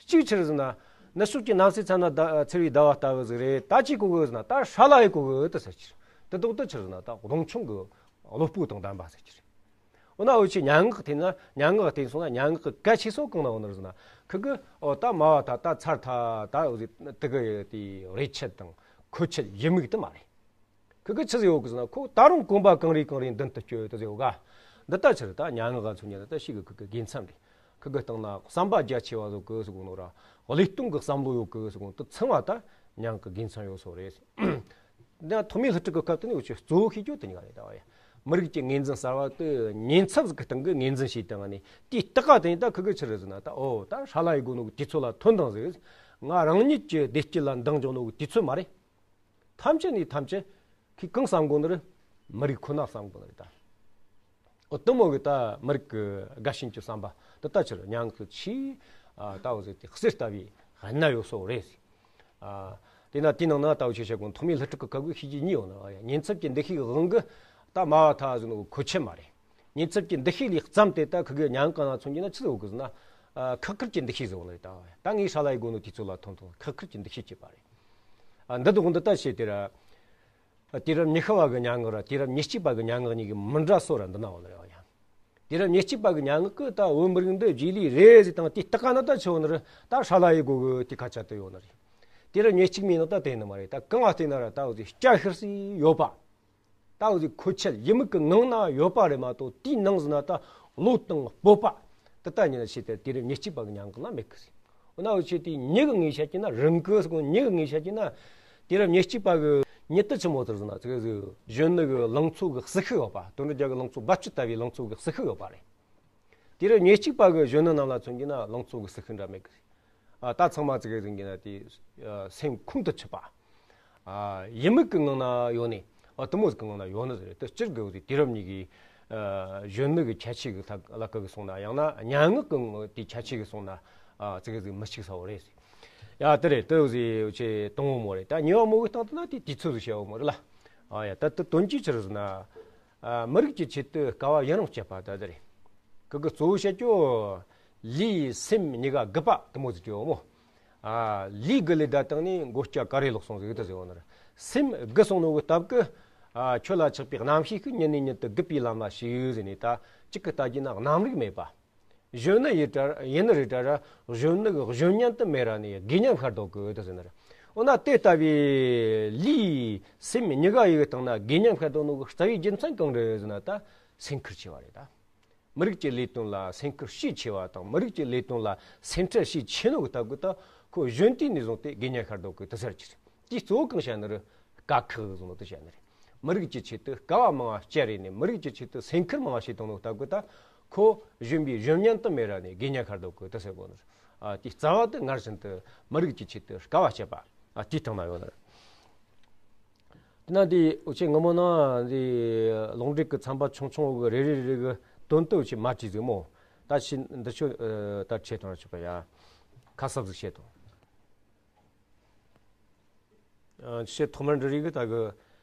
གཅིག་ཆི་རེད་ཟེར་ན། ནུབ་ཕྱོགས་ཀྱི་གནམ་སའི་མཚམས་ན་ད་འཚེར་བའི་ཟླ་བ་ལྟ་བུ་ཟིག་རེད། ད་ཅི་གོ་གི་ཟེར་ན་ད་ཧྲ་ལ་ཡི་གོ་གི་དེ་ཟེར་གྱི། དེ་དོག་དེ་ཆི་རེད་ཟེར་ན་ད་སྡོམ་ཆུང་གི་བློ་སྤོབས་དང་ལྡན་པ་ཟེར་གྱི། འོ་ན་འུ་ཆོས་སྙན་ངག་འཐེན་ན་སྙན་ངག་འཐེན་སོང་ན་སྙན་ངག་གི་གལ་ཆེ་སོ་གང་ན་འོ་ན་རེད་ཟེར་ན། ཁི་གི་ཨོ་ད་སྨྲ་བ་ད་ད་ཚར་ཐལ་ད་འུ་ཟེར་དེ་གི་དེ་རེ་ཆད་དང་ཁོ་ཆད་ཡིད་མུག་དེ་མ་རེད། ཁི་གི་ཆི་ཟིག་ཡོད་གི་ཟེར་ན། ཁོ་ད་རུང་གོམ་པ་གང་རེ་གང་རེ་མདུན་དུ་སྐྱོད་དེ་ཟེར་ཡོད་ག། འདི་ལྟ་ཕྱིར་ད་སྙན་ངག་ག་ཚོ་ཉིད་ལ་ད་ཤི་གི་ཁི་གི་དགེ་མཚན་རེད། ཁི་གི་སྟེང་ན་བསམ་པ་རྒྱ་ཆེ་བ་ཟིག་གི་ཟེར་གོ་ནོ་ར། བློས་གཏོང་གི་བསམ་བློ་ཡོད་གི་ཟེར་གོ་ནོ་དེ་ཚང་བ་ད་སྙན་ངག་གི་དགེ་མཚན་ཡོད་སོ་རེད། ད་ཐོག་མའི་བསླུ་བྲིད་གི་སྐབས་དེ་ནས་འུ་ཆོས་གཙོ་བོ་ཤེས་རྒྱུ་དེ་གཉིས་ཀ་རེད་ད་བ་ཡ། མི་རིགས་ཀྱི་ངོས་འཛིན་གསར་བ་དེ་ཉེན་ཚབས་ཟིག་གི་སྟེང་གི་ངོས་འཛིན་བྱས་བཏང་ནས་དེའི་སྟེང་ག་དེ་ནས་ད་ཁི་གི་ཆི་རེད་ཟེར་ན་ད་ཨོ་ད་ཧྲ་ལ་ཡི་གོ་ནོ་གི་དུས་ཚོད་ལ་ཐོན་དང་ཟིག། ང་རང་ཉིད་ཀྱི་བདེ་སྐྱིད་ལ་འདང་རྒྱག་ནོ་གི་དུས་ཚོད་མ་རེད། ཐམས་ཅད་ནས་ཐམས་ཅད་ཁོས་གང་བསམ་གོ་ནི་རེད། མི་རིགས་ཁོ་ན་བསམ་གོ་ནི་རེད་ད། འོ་དེ་མོ་གི་ད་མི་རིགས་ཀྱི་དགའ་ཞེན་གྱི་བསམ་པ་དེ་ལྟ་ཕྱིར་སྙན་ངག་གི་ཆེས་ཨ་ད་འོ་ཟེར་དེ་གསེར་ལྟ་བུའི་གནད་ཡོད་སོ་རེད། ཨ་དེ་ན་དེའི་ནང་ན་ད་འུ་ཆོས་བཤད་གོ་ཐོག་མའི་བསླུ་བྲིད་ཀྱི་སྐབས་ཀྱི་ཤེས་རྒྱུ་གཉིས་ཡོད་ནི། ཨ་ཡ་ཉེན་ཚབས་ཀྱི་འདུ་ཤེས་ཀྱི་དབང་གིས་ད་སྨྲ་བ་ད་ཟེར་ནོ་གི་ཁོ་ཆད་མ་རེད། ཉེན་ཚབས་ཀྱི་འདུ་ཤེས་ལས་བརྩམས་ཏེ་ད་ཁི་གི་སྙན་ངག་ག་ན་མཚོན་རྒྱུ་ན་ཆི་ཟིག་ཡོད་གི་ཟེར་ན། ཨ་ཁག་ཁུར་གྱི་འདུ་ཤེས་ཟེར་བ་ནི་རེད་ད། ད་ངས་ཧྲ་ལ་ཡི་གོ་ནོ་དུས་ཚོད་ལ་ཐོན་ཐོན་ཁག་ཁུར་གྱི་འདུ་ཤེས་སྐྱེས་པ་རེད། ཨ་འདི་དག་འདི་ལྟར་བྱས་ཏེ་ར། དུས་རབས་ཉི་ཤུ་བ་གི་སྙན་ངག་ར་དུས་རབས་ཉེར་གཅིག་པ་གི་སྙན་ངག་གཉིས་ཀྱི་མི་འདྲ་སོ་ར་འདི་ན་འོ་ནི་རེད་བ་ཡ། དུས་རབས་ཉེར་གཅིག་པ་གི་སྙན་ངག་གི་ད་བོད་མི་རིགས་འདི་རྗེས་ལུས་རེད་ཟེར་དང་དེའི་སྟེང་ག་ན་ད་ཆི་ཡོད་ནི་རེད། ད་ཧྲ་ལ་ཡི་གོ་གི་དེ་སྐད་ཆ་དེ་ཡོད་ནི་རེད། དུས་རབས་ཉེར་གཅིག་མའི་ནང་ད་དེ་ནི་མ་རེད། ད་གང་ང་བལྟས་ན་ར་ད་འོ་དེ་སྐྱ་ཤོར་སྲིད་ཡོད་པ། ད་འོ་དེ་ཁོ་ཆད་ཡིད་མུག་གི་ངང་ན་ཡོད་པ་རེད་མ་གཏོགས་དེའི་ནང་ཟེར་ན་ད་བློ་དང་སྤོབས་པ་དེ་ལྟ་ཉིད་ལ་བྱས་ཏེ་དུས་རབས་ཉེར་གཅིག་པ་གི་སྙན་ངག་ལ་མེད་གི་ཟེར། འོ་ན་འུ་ཆོས་དེ་ཉིད་ཀྱི་ངོས་བཤད་ཀྱི་ན་རང་གི་ཟེར་གོ་ཉིད་ཀྱི་ངོས་བཤད་ཀྱི་ན། དུས་རབས་ཉེར་གཅིག་པ་གི་ཉིད་དུ་ཆི་མོ་ཟེར་ཟེར་ན་ཚིག་ཟིག་གཞོན་ནུ་གི་ལང་ཚོ་གི་ཟིལ་ཤུགས་ཡོད་པ། དོན་གྲུབ་རྒྱལ་གི་ལང་ཚོ་རྦབ་ཆུ་ལྟ་བུའི་ལང་ཚོ་གི་ཟིལ་ཤུགས་ཡོད་པ་རེད། དུས་རབས་ཉེར་གཅིག་པ་གི་གཞོན་ནུ་རྣམས་ལ་མཚོན་གྱི་ན་ལང་ཚོ་གི་ཟིལ་ཤུགས་འདྲ་མེད་གི། ཨ་ད་ཚང་མ་ཙི་གེ་ཟིན་གྱི་ན་དེ་ཨ་སེམས་ཁོང་དུ་ཆུད་པ། ཨ་ཡིད་མུག་གི་ངང་ན་ཡོད་ནི། ཨ་དེ་མོ་ཟིག་གི་ངང་ན་ཡོད་ནི་ཟེར་རེད། དེ་སྤྱིར་གི་འོ་དེ་དུས་རབས་གཉིས་ཀྱི་ཨ་གཞོན་ནུ་གི་ཁྱད་ཆོས་གི་ཐད་ལ་གི་སོང་ན། ཡང་ན་སྙན་ངག་གི་དེ་ཁྱད་ཆོས་གི་སོང་ན་ཨ་ཙི་གེ་ཟིག་མི་གཅིག་ས་བོ་རེད་ཟེར། ཡ་དེ་རེད། དེ་འོ་ཟིག་འུ་ཆོས་དང་བོ་མོ་རེད། ད་གཉིས་པ་མོ་གི་སྟེང་དུ་ན་དེ་དུས་ཚོད་ཟིག་བཤད་བོ་མོ་རེད་ལ། ཨ་ཡ་ད་དེ་དོན་གྱིས་ཆི་རེད་ཟེར་ན། ཨ་མི་རིགས་ཀྱི་ཆེད་དུ་དཀའ་བ་ཡུན་རིང་སྤྱད་པ་ད་དེ་རེད། ཁི་གི་གཙོ་བོ་བཤད་རྒྱུ། ལུས་སེམས་གཉིས་ཀ་རྒུད་པ་དེ་མོ་ཟིག་ཡོད་མོ། ཨ་ལུས་རྒུད་ལས་ད་བཏང་ནས་མགོ་སྐྱ་ག་རེ་ལོག་སོང་ཟིག་ད་ཟེར་བ་ནི་རེད། སེམས་རྒུད་སོང་ནོ་གི་སྟབས་ཀྱིས་ཨ་ཁྱོད་ལ་ཆགས་པའི་རྣམ་ཤེས་ཤིག་ཉིན་ནས་ཉིན་དུ་རྒུད་པའི་ལམ་ལ་ཞུགས་ཟེར་ནས། ད་གཅིག་གི་ལྟ་རྒྱུ་ན་རྣམ་རིག་མེད་པ། གཞོན་ནུ་ཡི་དྲ་ཡིན་ནི་རེད་དྲ་ར། གཞོན་ནུ་གི་གཞོན་ཉམས་དུ་མེད་ར་ནས་དགེ་ཉམས་ཤར་འདུག་གི་ད་ཟེར་ནི་རེད། འོ་ན་དེ་ལྟ་བུའི་ལུས་སེམས་གཉིས་ཀ་ཡི་གི་སྟེང་ན་དགེ་ཉམས་ཤར་འདུག་ནོ་གི་རྩ་བའི་རྒྱུ་མཚན་གང་རེད་ཟེར་ན། ད་སེམས་ཁུར་ཆེ་བ་རེད་ད། མི་རིགས་ཀྱི་ལས་དོན་ལ་སེམས་ཁུར་ཤས་ཆེ་བ་དང་། མི་རིགས་ཀྱི་ལས་དོན་ལ་སེམས་ཁྲལ་ཤས་ཆེ་ནོ་གི་སྟབས་ཀྱིས་ད་ཁོ་གཞོན་དུས་ནས་བཟུང་སྟེ་དགེ་ཉམས་ཤར་འདུག་གི་ད་ཟེར་གྱི་རེད། དེའི་གཙོ་བོ་གང་བཤད་ནི་རེད། དཀའ་ཁག་བཟུང་ནོ་དེ་བཤད་ནི་རེད། མི་རིགས་ཀྱི་ཆེད་དུ་དཀའ་བ་མང་བ་སྤྱད་རེ་ནས་མི་རིགས་ཀྱི་ཆེད་དུ་སེམས་ཁུར་མང་བ་བྱས་བཏང་ནོ་སྟབས་ཀྱིས་ད་ཁོ་གཞོན་པའི་གཞོན་ཉམས་དུ་མེད་ར་ནས་དགེ་ཉམས་ཤར་འདུག་གི་ད་ཟེར་གོ་ནི་རེད། ཨ་དེའི་རྩ་བ་དེ་སྔར་བཞིན་དུ་མི་རིགས་ཀྱི་ཆེད་དུ་དཀའ་བ་སྤྱད་པ། ཨ་དེའི་སྟེང་ན་ཡོད་ནི་རེད། དེ་ན་དེ་འུ་ཆོས་སྔ་མོ་ན་དེ་ལུང་འདྲེན་གྱི་ཚན་པ་ཆུང་ཆུང་བོ་གི་རེ་རེ་རེ་གི་དོན་དུ་འུ་ཆོས་མ་བྲིས་ཟིག་མོ། ད་ཕྱིས་འདི་ཆོ་ད་ཆེ་ཐོང་ཆོག་ག་ཡ། ཁ་གསབ་ཟིག་བྱེད་དང་། ཨ་ཆེས་ཐོག་མར་འབྲི་རིགས་ཀྱི་ད་གི་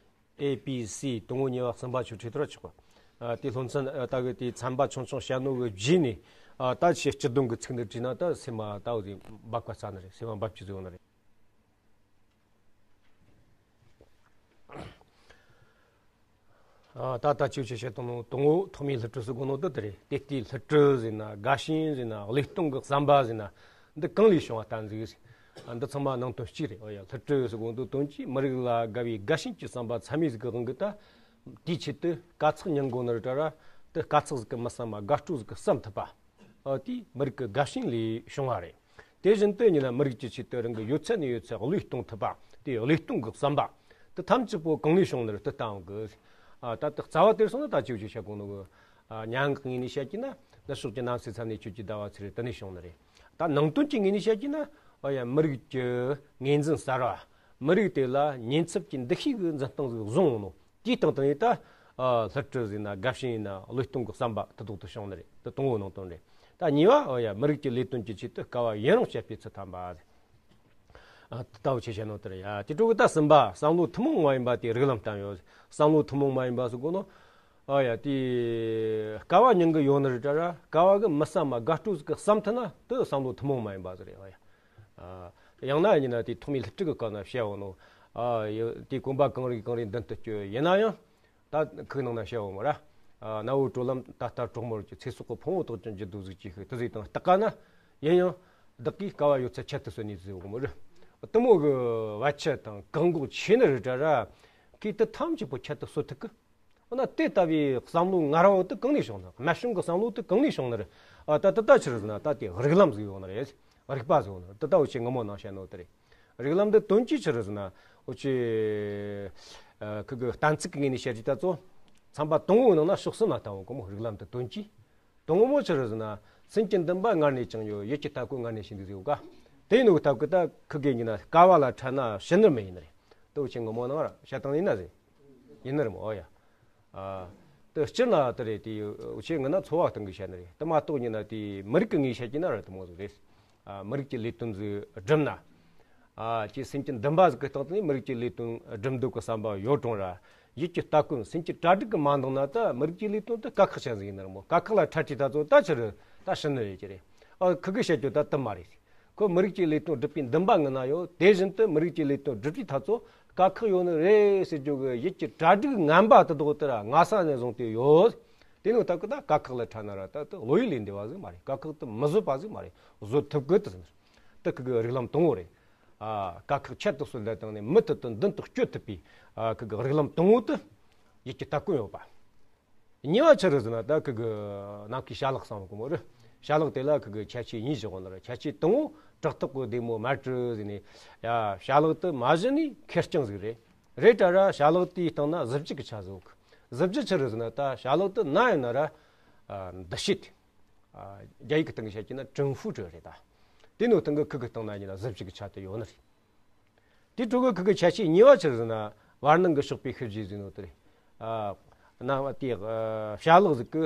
ཨེ་པི་སི་དང་པོ་གཉིས་པ་གསུམ་པ་ཆོ་བྲིས་ཐུབ་ར་ཆོག་ག། ཨ་དེ་སློབ་ཚན་ཨ་ད་གི་དེ་ཚན་པ་ཆུང་ཆུང་བཤད་ནོ་གི་རྗེས་ནས་ཨ་ད་ཆེས་སྤྱི་དོན་གི་ཚིག་འདི་བྲིས་ན་ད་སེམས་མ་ད་འོ་དེ་འབབ་ག་ཚ་ནི་རེད། སེམས་མ་འབབ་ཀྱི་ཟིག་ཡོད་ནི་རེད། ཨ་ད་ལྟ་ཆོས་ཆེ་བཤད་དང་ནོ་དང་པོ་ཐོག་མའི་བསླུ་བྲིད་ཟེར་གོ་ནོ་དེ་དེ་རེད། དེ་ལྟའི་བསླུ་བྲིད་ཟེར་ན་དགའ་ཞེན་ཟེར་ན་བློས་གཏོང་གི་བསམ་པ་ཟེར་ན་འདི་གང་ལས་བྱུང་བ་བསྟན་ཟིག་ཟེར། ཨ་འདི་ཚང་མ་ནང་དོན་གཅིག་རེད། ཨོ་ཡ་བསླུ་བྲིད་ཟེར་གོ་ནོ་དོན་གྱིས་མི་རིགས་ལ་དགའ་བའི་དགའ་ཞེན་གྱི་བསམ་པ་ཚད་མེད་ཟིག་གི་དབང་གིས་ད་དེའི་ཆེད་དུ་དཀའ་ཚེགས་མྱངས་དགོས་ནི་རེད་དྲ་ར། དེ་དཀའ་ཚེགས་ཟིག་གི་མི་བསམ་པ་དགའ་སྤྲོ་ཟིག་གི་བསམ་ཐུབ་པ། ཨ་དེ་མི་རིགས་ཀྱི་དགའ་ཞེན་ལས་བྱུང་བ་རེད། དེ་བཞིན་དུ་ཡིན་ན་མི་རིགས་ཀྱི་ཆེད་དུ་རང་གི་ཡོད་ཚད་ནས་ཡོད་ཚད་བློས་གཏོང་ཐུབ་པ། དེ་བློས་གཏོང་གི་བསམ་པ། དེ་ཐམས་ཅད་པོ་གང་ལས་བྱུང་ནི་རེད་དེ་བསྟན་གི། ཨ་ད་དེ་རྩ་བ་དེར་སོང་ན་ད་ཅིའུ་ཅིའུ་བཤད་གོ་ནོ་གི། ཨ་སྙན་ངག་ངོས་ནས་བཤད་ཀྱི་ན་ནུབ་ཕྱོགས་ཀྱི་གནམ་སའི་མཚམས་ནས་ཁྱོད་ཀྱི་ཟླ་བ་ཚེ་རེ་དེ་ནས་བྱུང་ནི་རེད། ད་ནང་དོན་གྱི་ངོས་ནས་བཤད་ཀྱི་ན་ཨ་ཡ་མི་རིགས་ཀྱི་ངོས་འཛིན་གསར་བ། མི་རིགས་དེ་ལ་ཉེན་ཚབས་ཀྱི་འདུ་ཤེས་ཀྱི་འཛིན་སྟངས་ཟིག་བཟུང་ཡོང་ནོ། དེའི་སྟེང་དུ་ནས་ད་ཨ་བསླུ་བྲིད་ཟེར་ན་དགའ་ཞེན་ཡིན་ན་བློས་གཏོང་གི་བསམ་པ་དེ་དག་ཏུ་བྱུང་ནི་རེད། དེ་དང་པོའི་ནང་དོན་རེད། ད་གཉིས་པ། ཨོ་ཡ། མི་རིགས་ཀྱི་ལས་དོན་གྱི་ཆེད་དུ་དཀའ་བ་ཡུན་རིང་སྤྱད་པའི་ཚུལ་ཐམ་པ། ཨ། ད་འུ་ཆོས་བཤད་ནོ་དེ་རེད་ཡ། དེ་འཕྲོ་གི་ད་གསུམ་པ། བསམ་བློ་ཐུན་མོང་མ་ཡིན་པ་དེའི་རིགས་ལམ་བསྟན་ཡོད། བསམ་བློ་ཐུན་མོང་མ་ཡིན་པ་ཟེར་གོ་ནོ། ཨ་ཡ། དེ་དཀའ་བ་མྱང་གི་ཡོད་ནི་རེད་དྲ་ར། དཀའ་བ་གི་མི་བསམ་མ་དགའ་སྤྲོ་ཟིག་གི་བསམ་ཐུབ་ན་དེ་བསམ་བློ་ཐུན་མོང་མ་ཡིན་པ་ཟིག་རེད། ཨ་ཡ། ཨ། ཡང་ན་ཡིན་ན་དེ་ཐོག་མའི་སློབ་ཁྲིད་གི་སྐབས་ན་བཤད་འོ་ནོ། ཨ་ཡ། དེ་གོམ་པ་གང་རིང་གང་རིང་མདུན་དུ་སྐྱོད། ཡིན་ན་ཡང་ད་ཁུག་ནང་ན་བཤད་འོ་མོ་ར། ཨ། ནའོ་གྲོ་ལམ་ད་ལྟ་གྲོག་མོར་གྱུར། ཚེ་སྲོག་གི་ཕུང་བོ་དག་ཀྱང་འགྱུར་འདུག་ཟིག་ཅེས་ཤིག་དེ་ཟིག་དང་སྟག་ཀ་ན། ཡིན་ཡང་བདག་གིས་དཀའ་བ་ཡོད་ཚད་ཁྱད་དུ་གསོད་ནས་ཟེར་འོ་མོ་ར། དེ་མོ་གི་བར་ཆད་དང་བཀག་འགོག་ཆེ་ནི་རེད་དྲ་ར། ཁོས་དེ་ཐམས་ཅད་པོ་ཁྱད་དུ་གསོད་ཐུབ་གི། འོ་ན་དེ་ལྟ་བུའི་བསམ་བློ་ངར་བོ་དེ་གང་ནས་བྱུང་ན། རྨད་བྱུང་གི་བསམ་བློ་དེ་གང་ནས་བྱུང་ན་རེད། ཨ། ད་ད་ལྟ་ཆི་རེད་ཟེར་ན་ད་དེ་རིགས་ལམ་ཟིག་ཡོད་ནི་རེད། རིག་པ་ཟིག་ཡོད་ནི་རེད། ད་ལྟ་འུ་ཆོས་སྔ་མོ་ནང་བཤད་ནོ་དེ་རེད། རིགས་ལམ་དེ་དོན་གྱིས་ཆི་རེད་ཟེར་ན། འུ་ཆོས། ཨ། ཁུ་གི་གཏན་ཚིགས་ཀྱི་ངོས་ནས་བཤད་རྒྱུ་ད་ཚོ། ཚན་པ་དང་པོའི་ནང་ན་ཕྱོགས་གསུམ་ལ་བསྟན་འོ་གོ་མོ། རིགས་ལམ་དེ་དོན་གྱིས། དང་པོ་མོ་ཆི་རེད་ཟེར་ན། སེམས་ཀྱི་འདུན་པ་སྔར་ནས་ཀྱང་ཡོད། ཡིད་ཀྱི་སྟ་གོན་སྔར་ནས་ཞིག་འདུག་ཟེར་ག། དེ་ཡིན་ནོ་གི་སྟབས་ཀྱིས་ད་ཁུ་གེ་ཡིན་ན་དཀའ་བ་ལ་འཕྲད་ན་ཞི་ནི་མི་ཡིན་ནི་རེད། དེ་འུ་ཆོས་སྔ་མོ་ནང་ར་བཤད་སྟངས་ཡིན་ན་ཟེར། ཡིན་ནི་རེད་མོ། ཨོ་ཡ། ཨ། དེ་སྤྱིར་ན་དེ་རེད། དེ་འུ་ཆོས་ངི་ན་འཚོ་བ་སྟེང་གི་བཤད་ནི་རེད། དེ་མ་གཏོགས་ཡིན་ན་དེ་མི་རིགས་ཀྱི་ངོས་བཤད་ཀྱི་ན་ར་དེ་མོ་ཟིག་རེད། ཨ། མི་རིགས་ཀྱི་ལས་དོན་ཟིག་བསྒྲུབ་ན། ཨ། ཁྱེད་སེམས་ཀྱི་འདུན་པ་ཟིག་གི་སྟེང་དུ་ནས་མི་རིགས་ཀྱི་ལས་དོན་སྒྲུབ་འདོད་ཀྱི་བསམ་པ་ཡོད་རུང་ར། ཡིད་ཀྱི་སྟ་གོན་སེམས་ཀྱི་གྲ་སྒྲིག་གི་མ་འདང་ན་ད་མི་རིགས་ཀྱི་ལས་དོན་དེ་དཀའ་ཁག་ཅན་ཟིག་ཡིན་ནི་རེད་མོ། དཀའ་ཁག་ལ་འཕྲད་དུས་ད་ཚོ་ད་ཆི་རེད། ད་ཞི་ནི་རེད་ཀྱི་རེད། ཨ། ཁུ་གི་བཤད་རྒྱུ་ད་དེ་མ་རེད། ཁོ་མི་རིགས་ཀྱི་ལས་དོན་སྒྲུབ་པའི་འདུན་པ་ངི་ན་ཡོད། དེ་བཞིན་དུ་མི་རིགས་ཀྱི་ལས་དོན་སྒྲུབ་དུས་ད་ཚོ་དཀའ་ཁག་ཡོད་ནི་རེད་ཟེར་རྒྱུ་གི་ཡིད་ཀྱི་གྲ་སྒྲིག་ངན་པ་དེ་དག་དེ་ར་སྔ་ས་ནས་བཟུང་སྟེ་ཡོད། དེ་ནོ་སྟབས་ཀྱིས་ད་དཀའ་ཁག་ལ་འཕྲད་ན་ར་ད་དེ་བློ་ཡུལ་ལས་འདས་པ་ཟིག་མ་རེད། དཀའ་ཁག་དེ་མི་བཟོད་པ་ཟིག་མ་རེད། བཟོད་ཐུབ་དགོས་དེ་ཟེར། དེ་ཁུ་གི་རིགས་ལམ་དང་པོ་རེད། ཨ། དཀའ་ཁག་ཁྱད་དུ་གསོད་ལ་བཏང་ནས་མུ་མཐུད་དུ་མདུན་དུ་སྐྱོད་ཐུབ་པའི། ཨ། ཁུ་གི་རིགས་ལམ་དང་པོ་དེ་ཡིད་ཀྱི་སྟ་གོན་ཡོད་པ། གཉིས་པ་ཆི་རེད་ཟེར་ན་ད་ཁུ་གི་ནམ་མཁའི་བྱ་གླག་བསམ་གོ་མོ་རེད། བྱ་གླག་དེ་ལ་ཁུ་གི་ཁྱད་ཆོས་གཉིས་བཞག་གོ་ནི་རེད། ཁྱད་ཆོས་དང་པོ་བྲག་ཐོག་གི་ལྡེ་མོ་མལ་གྲུ་ཟེར་ནས། ཡ། བྱ་གླག་དེ་མ་གཞི་ནས་ཁེར་རྐྱང་ཟིག་རེད། རེད་དྲ་ར། བྱ་གླག་དེའི་སྟེང་ན་གཟི་བརྗིད་ཀྱི་ཆ་ཟིག་ཡོད་གི། གཟི་བརྗིད་ཆི་རེད་ཟེར་ན་ད་བྱ་གླག་དེ་ན་ཡིན་ན་ར། ཨ། འདུ་ཤེས་དེ། ཨ། རྒྱ་ཡིག་གི་སྟེང་གི་བཤད་ཀྱི་ན་ཀྲིན་ཧྥུ་ཀྲི་རེད་ད། དེ་ནོ་སྟེང་གི་ཁུ་གི་སྟེང་ན་ཡིན་ན་གཟི་བརྗིད་ཀྱི་ཆ་དེ་ཡོད་ནི་རེད། དེ་འཕྲོ་གི་ཁུ་གི་ཁྱད་ཆོས་གཉིས་པ་ཆི་རེད་ཟེར་ན། བར་སྣང་གི་གཤོག་པའི་ཤུལ་བཞེས་ཟེར་ནོ་དེ་རེད། ཨ། ན་དེ། ཨ། བྱ་གླག་ཟིག་གི་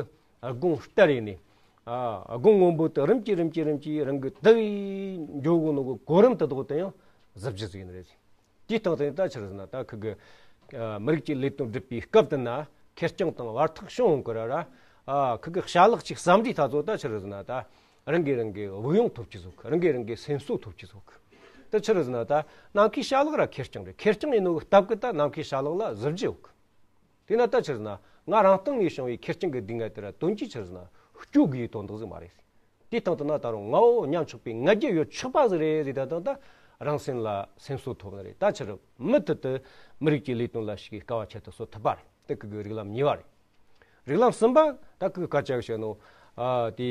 དགུང་སྟར་ཡིན་ནས། ཨ། དགུང་སྔོན་པོ་དེ་རིམ་གྱིས་རིམ་གྱིས་རིམ་གྱིས་རང་གི་དེ་བས་འགྱོ་གོ་ནོ་གི་གོ་རིམ་དེ་དག་དེ་ཡང་གཟི་བརྗིད་ཟིག་ཡིན་ནི་རེད། དེའི་སྟེང་དེ་ད་ཆི་རེད་ཟེར་ན་ད་ཁུ་གི། ཨ། མི་རིགས་ཀྱི་ལས་དོན་སྒྲུབ་པའི་སྐབས་དེ་ན་ཁེར་རྐྱང་དང་བར་ཐག་ཞིང་རུང་གི་ར་ར། ཨ། ཁུ་གི་བྱ་གླག་ཅིག་བསམ་དུས་ད་ཚོ་ད་ཆི་རེད་ཟེར་ན་ད་རང་གིས་རང་གི་དབུགས་དབྱུང་ཐོབ་ཀྱི་ཟིག། རང་གིས་རང་གི་སེམས་གསོ་ཐོབ་ཀྱི་ཟིག། ད་ཆི་རེད་ཟེར་ན་ད་ནམ་མཁའི་བྱ་གླག་ར་ཁེར་རྐྱང་རེད། ཁེར་རྐྱང་ཡིན་ནོ་གི་སྟབས་ཀྱིས་ད་ནམ་མཁའི་བྱ་གླག་ལ་གཟི་བརྗིད་ཡོད་གི། དེས་ན་ད་ཆི་རེད་ཟེར་ན་ང་རང་སྟེང་ནས་བྱུང་བའི་ཁེར་རྐྱང་གི་སྡུག་བསྔལ་དེ་ར་དོན་གྱིས་ཆི་རེད་ཟེར་ན་སྐྱོབ་དགོས་ཡི་དོན་དག་ཟིག་མ་རེད། དེའི་སྟེང་དུ་ན་ད་རུང་ངའོ་སྙམ་ཆོག་པའི་ང་རྒྱལ་ཡོད་ཆོག་པ་ཟིག་རེད་ཟེར། ད་དང་ད་རང་སེམས་ལ་སེམས་གསོ་ཐོབ་ནི་རེད། ད་ཆི་རེད། མུ་མཐུད་དུ་མི་རིགས་ཀྱི་ལས་དོན་ལ་ཞུགས་པའི་དཀའ་བ་ཁྱད་དུ་གསོད་ཐུབ་པ་རེད། དེ་ཁུ་གི་རིགས་ལམ་གཉིས་པ་རེད། རིགས་ལམ་གསུམ་པ་ད་ཁུ་གི་སྐད་ཆ་བཤད་ནོ། ཨ། དེ།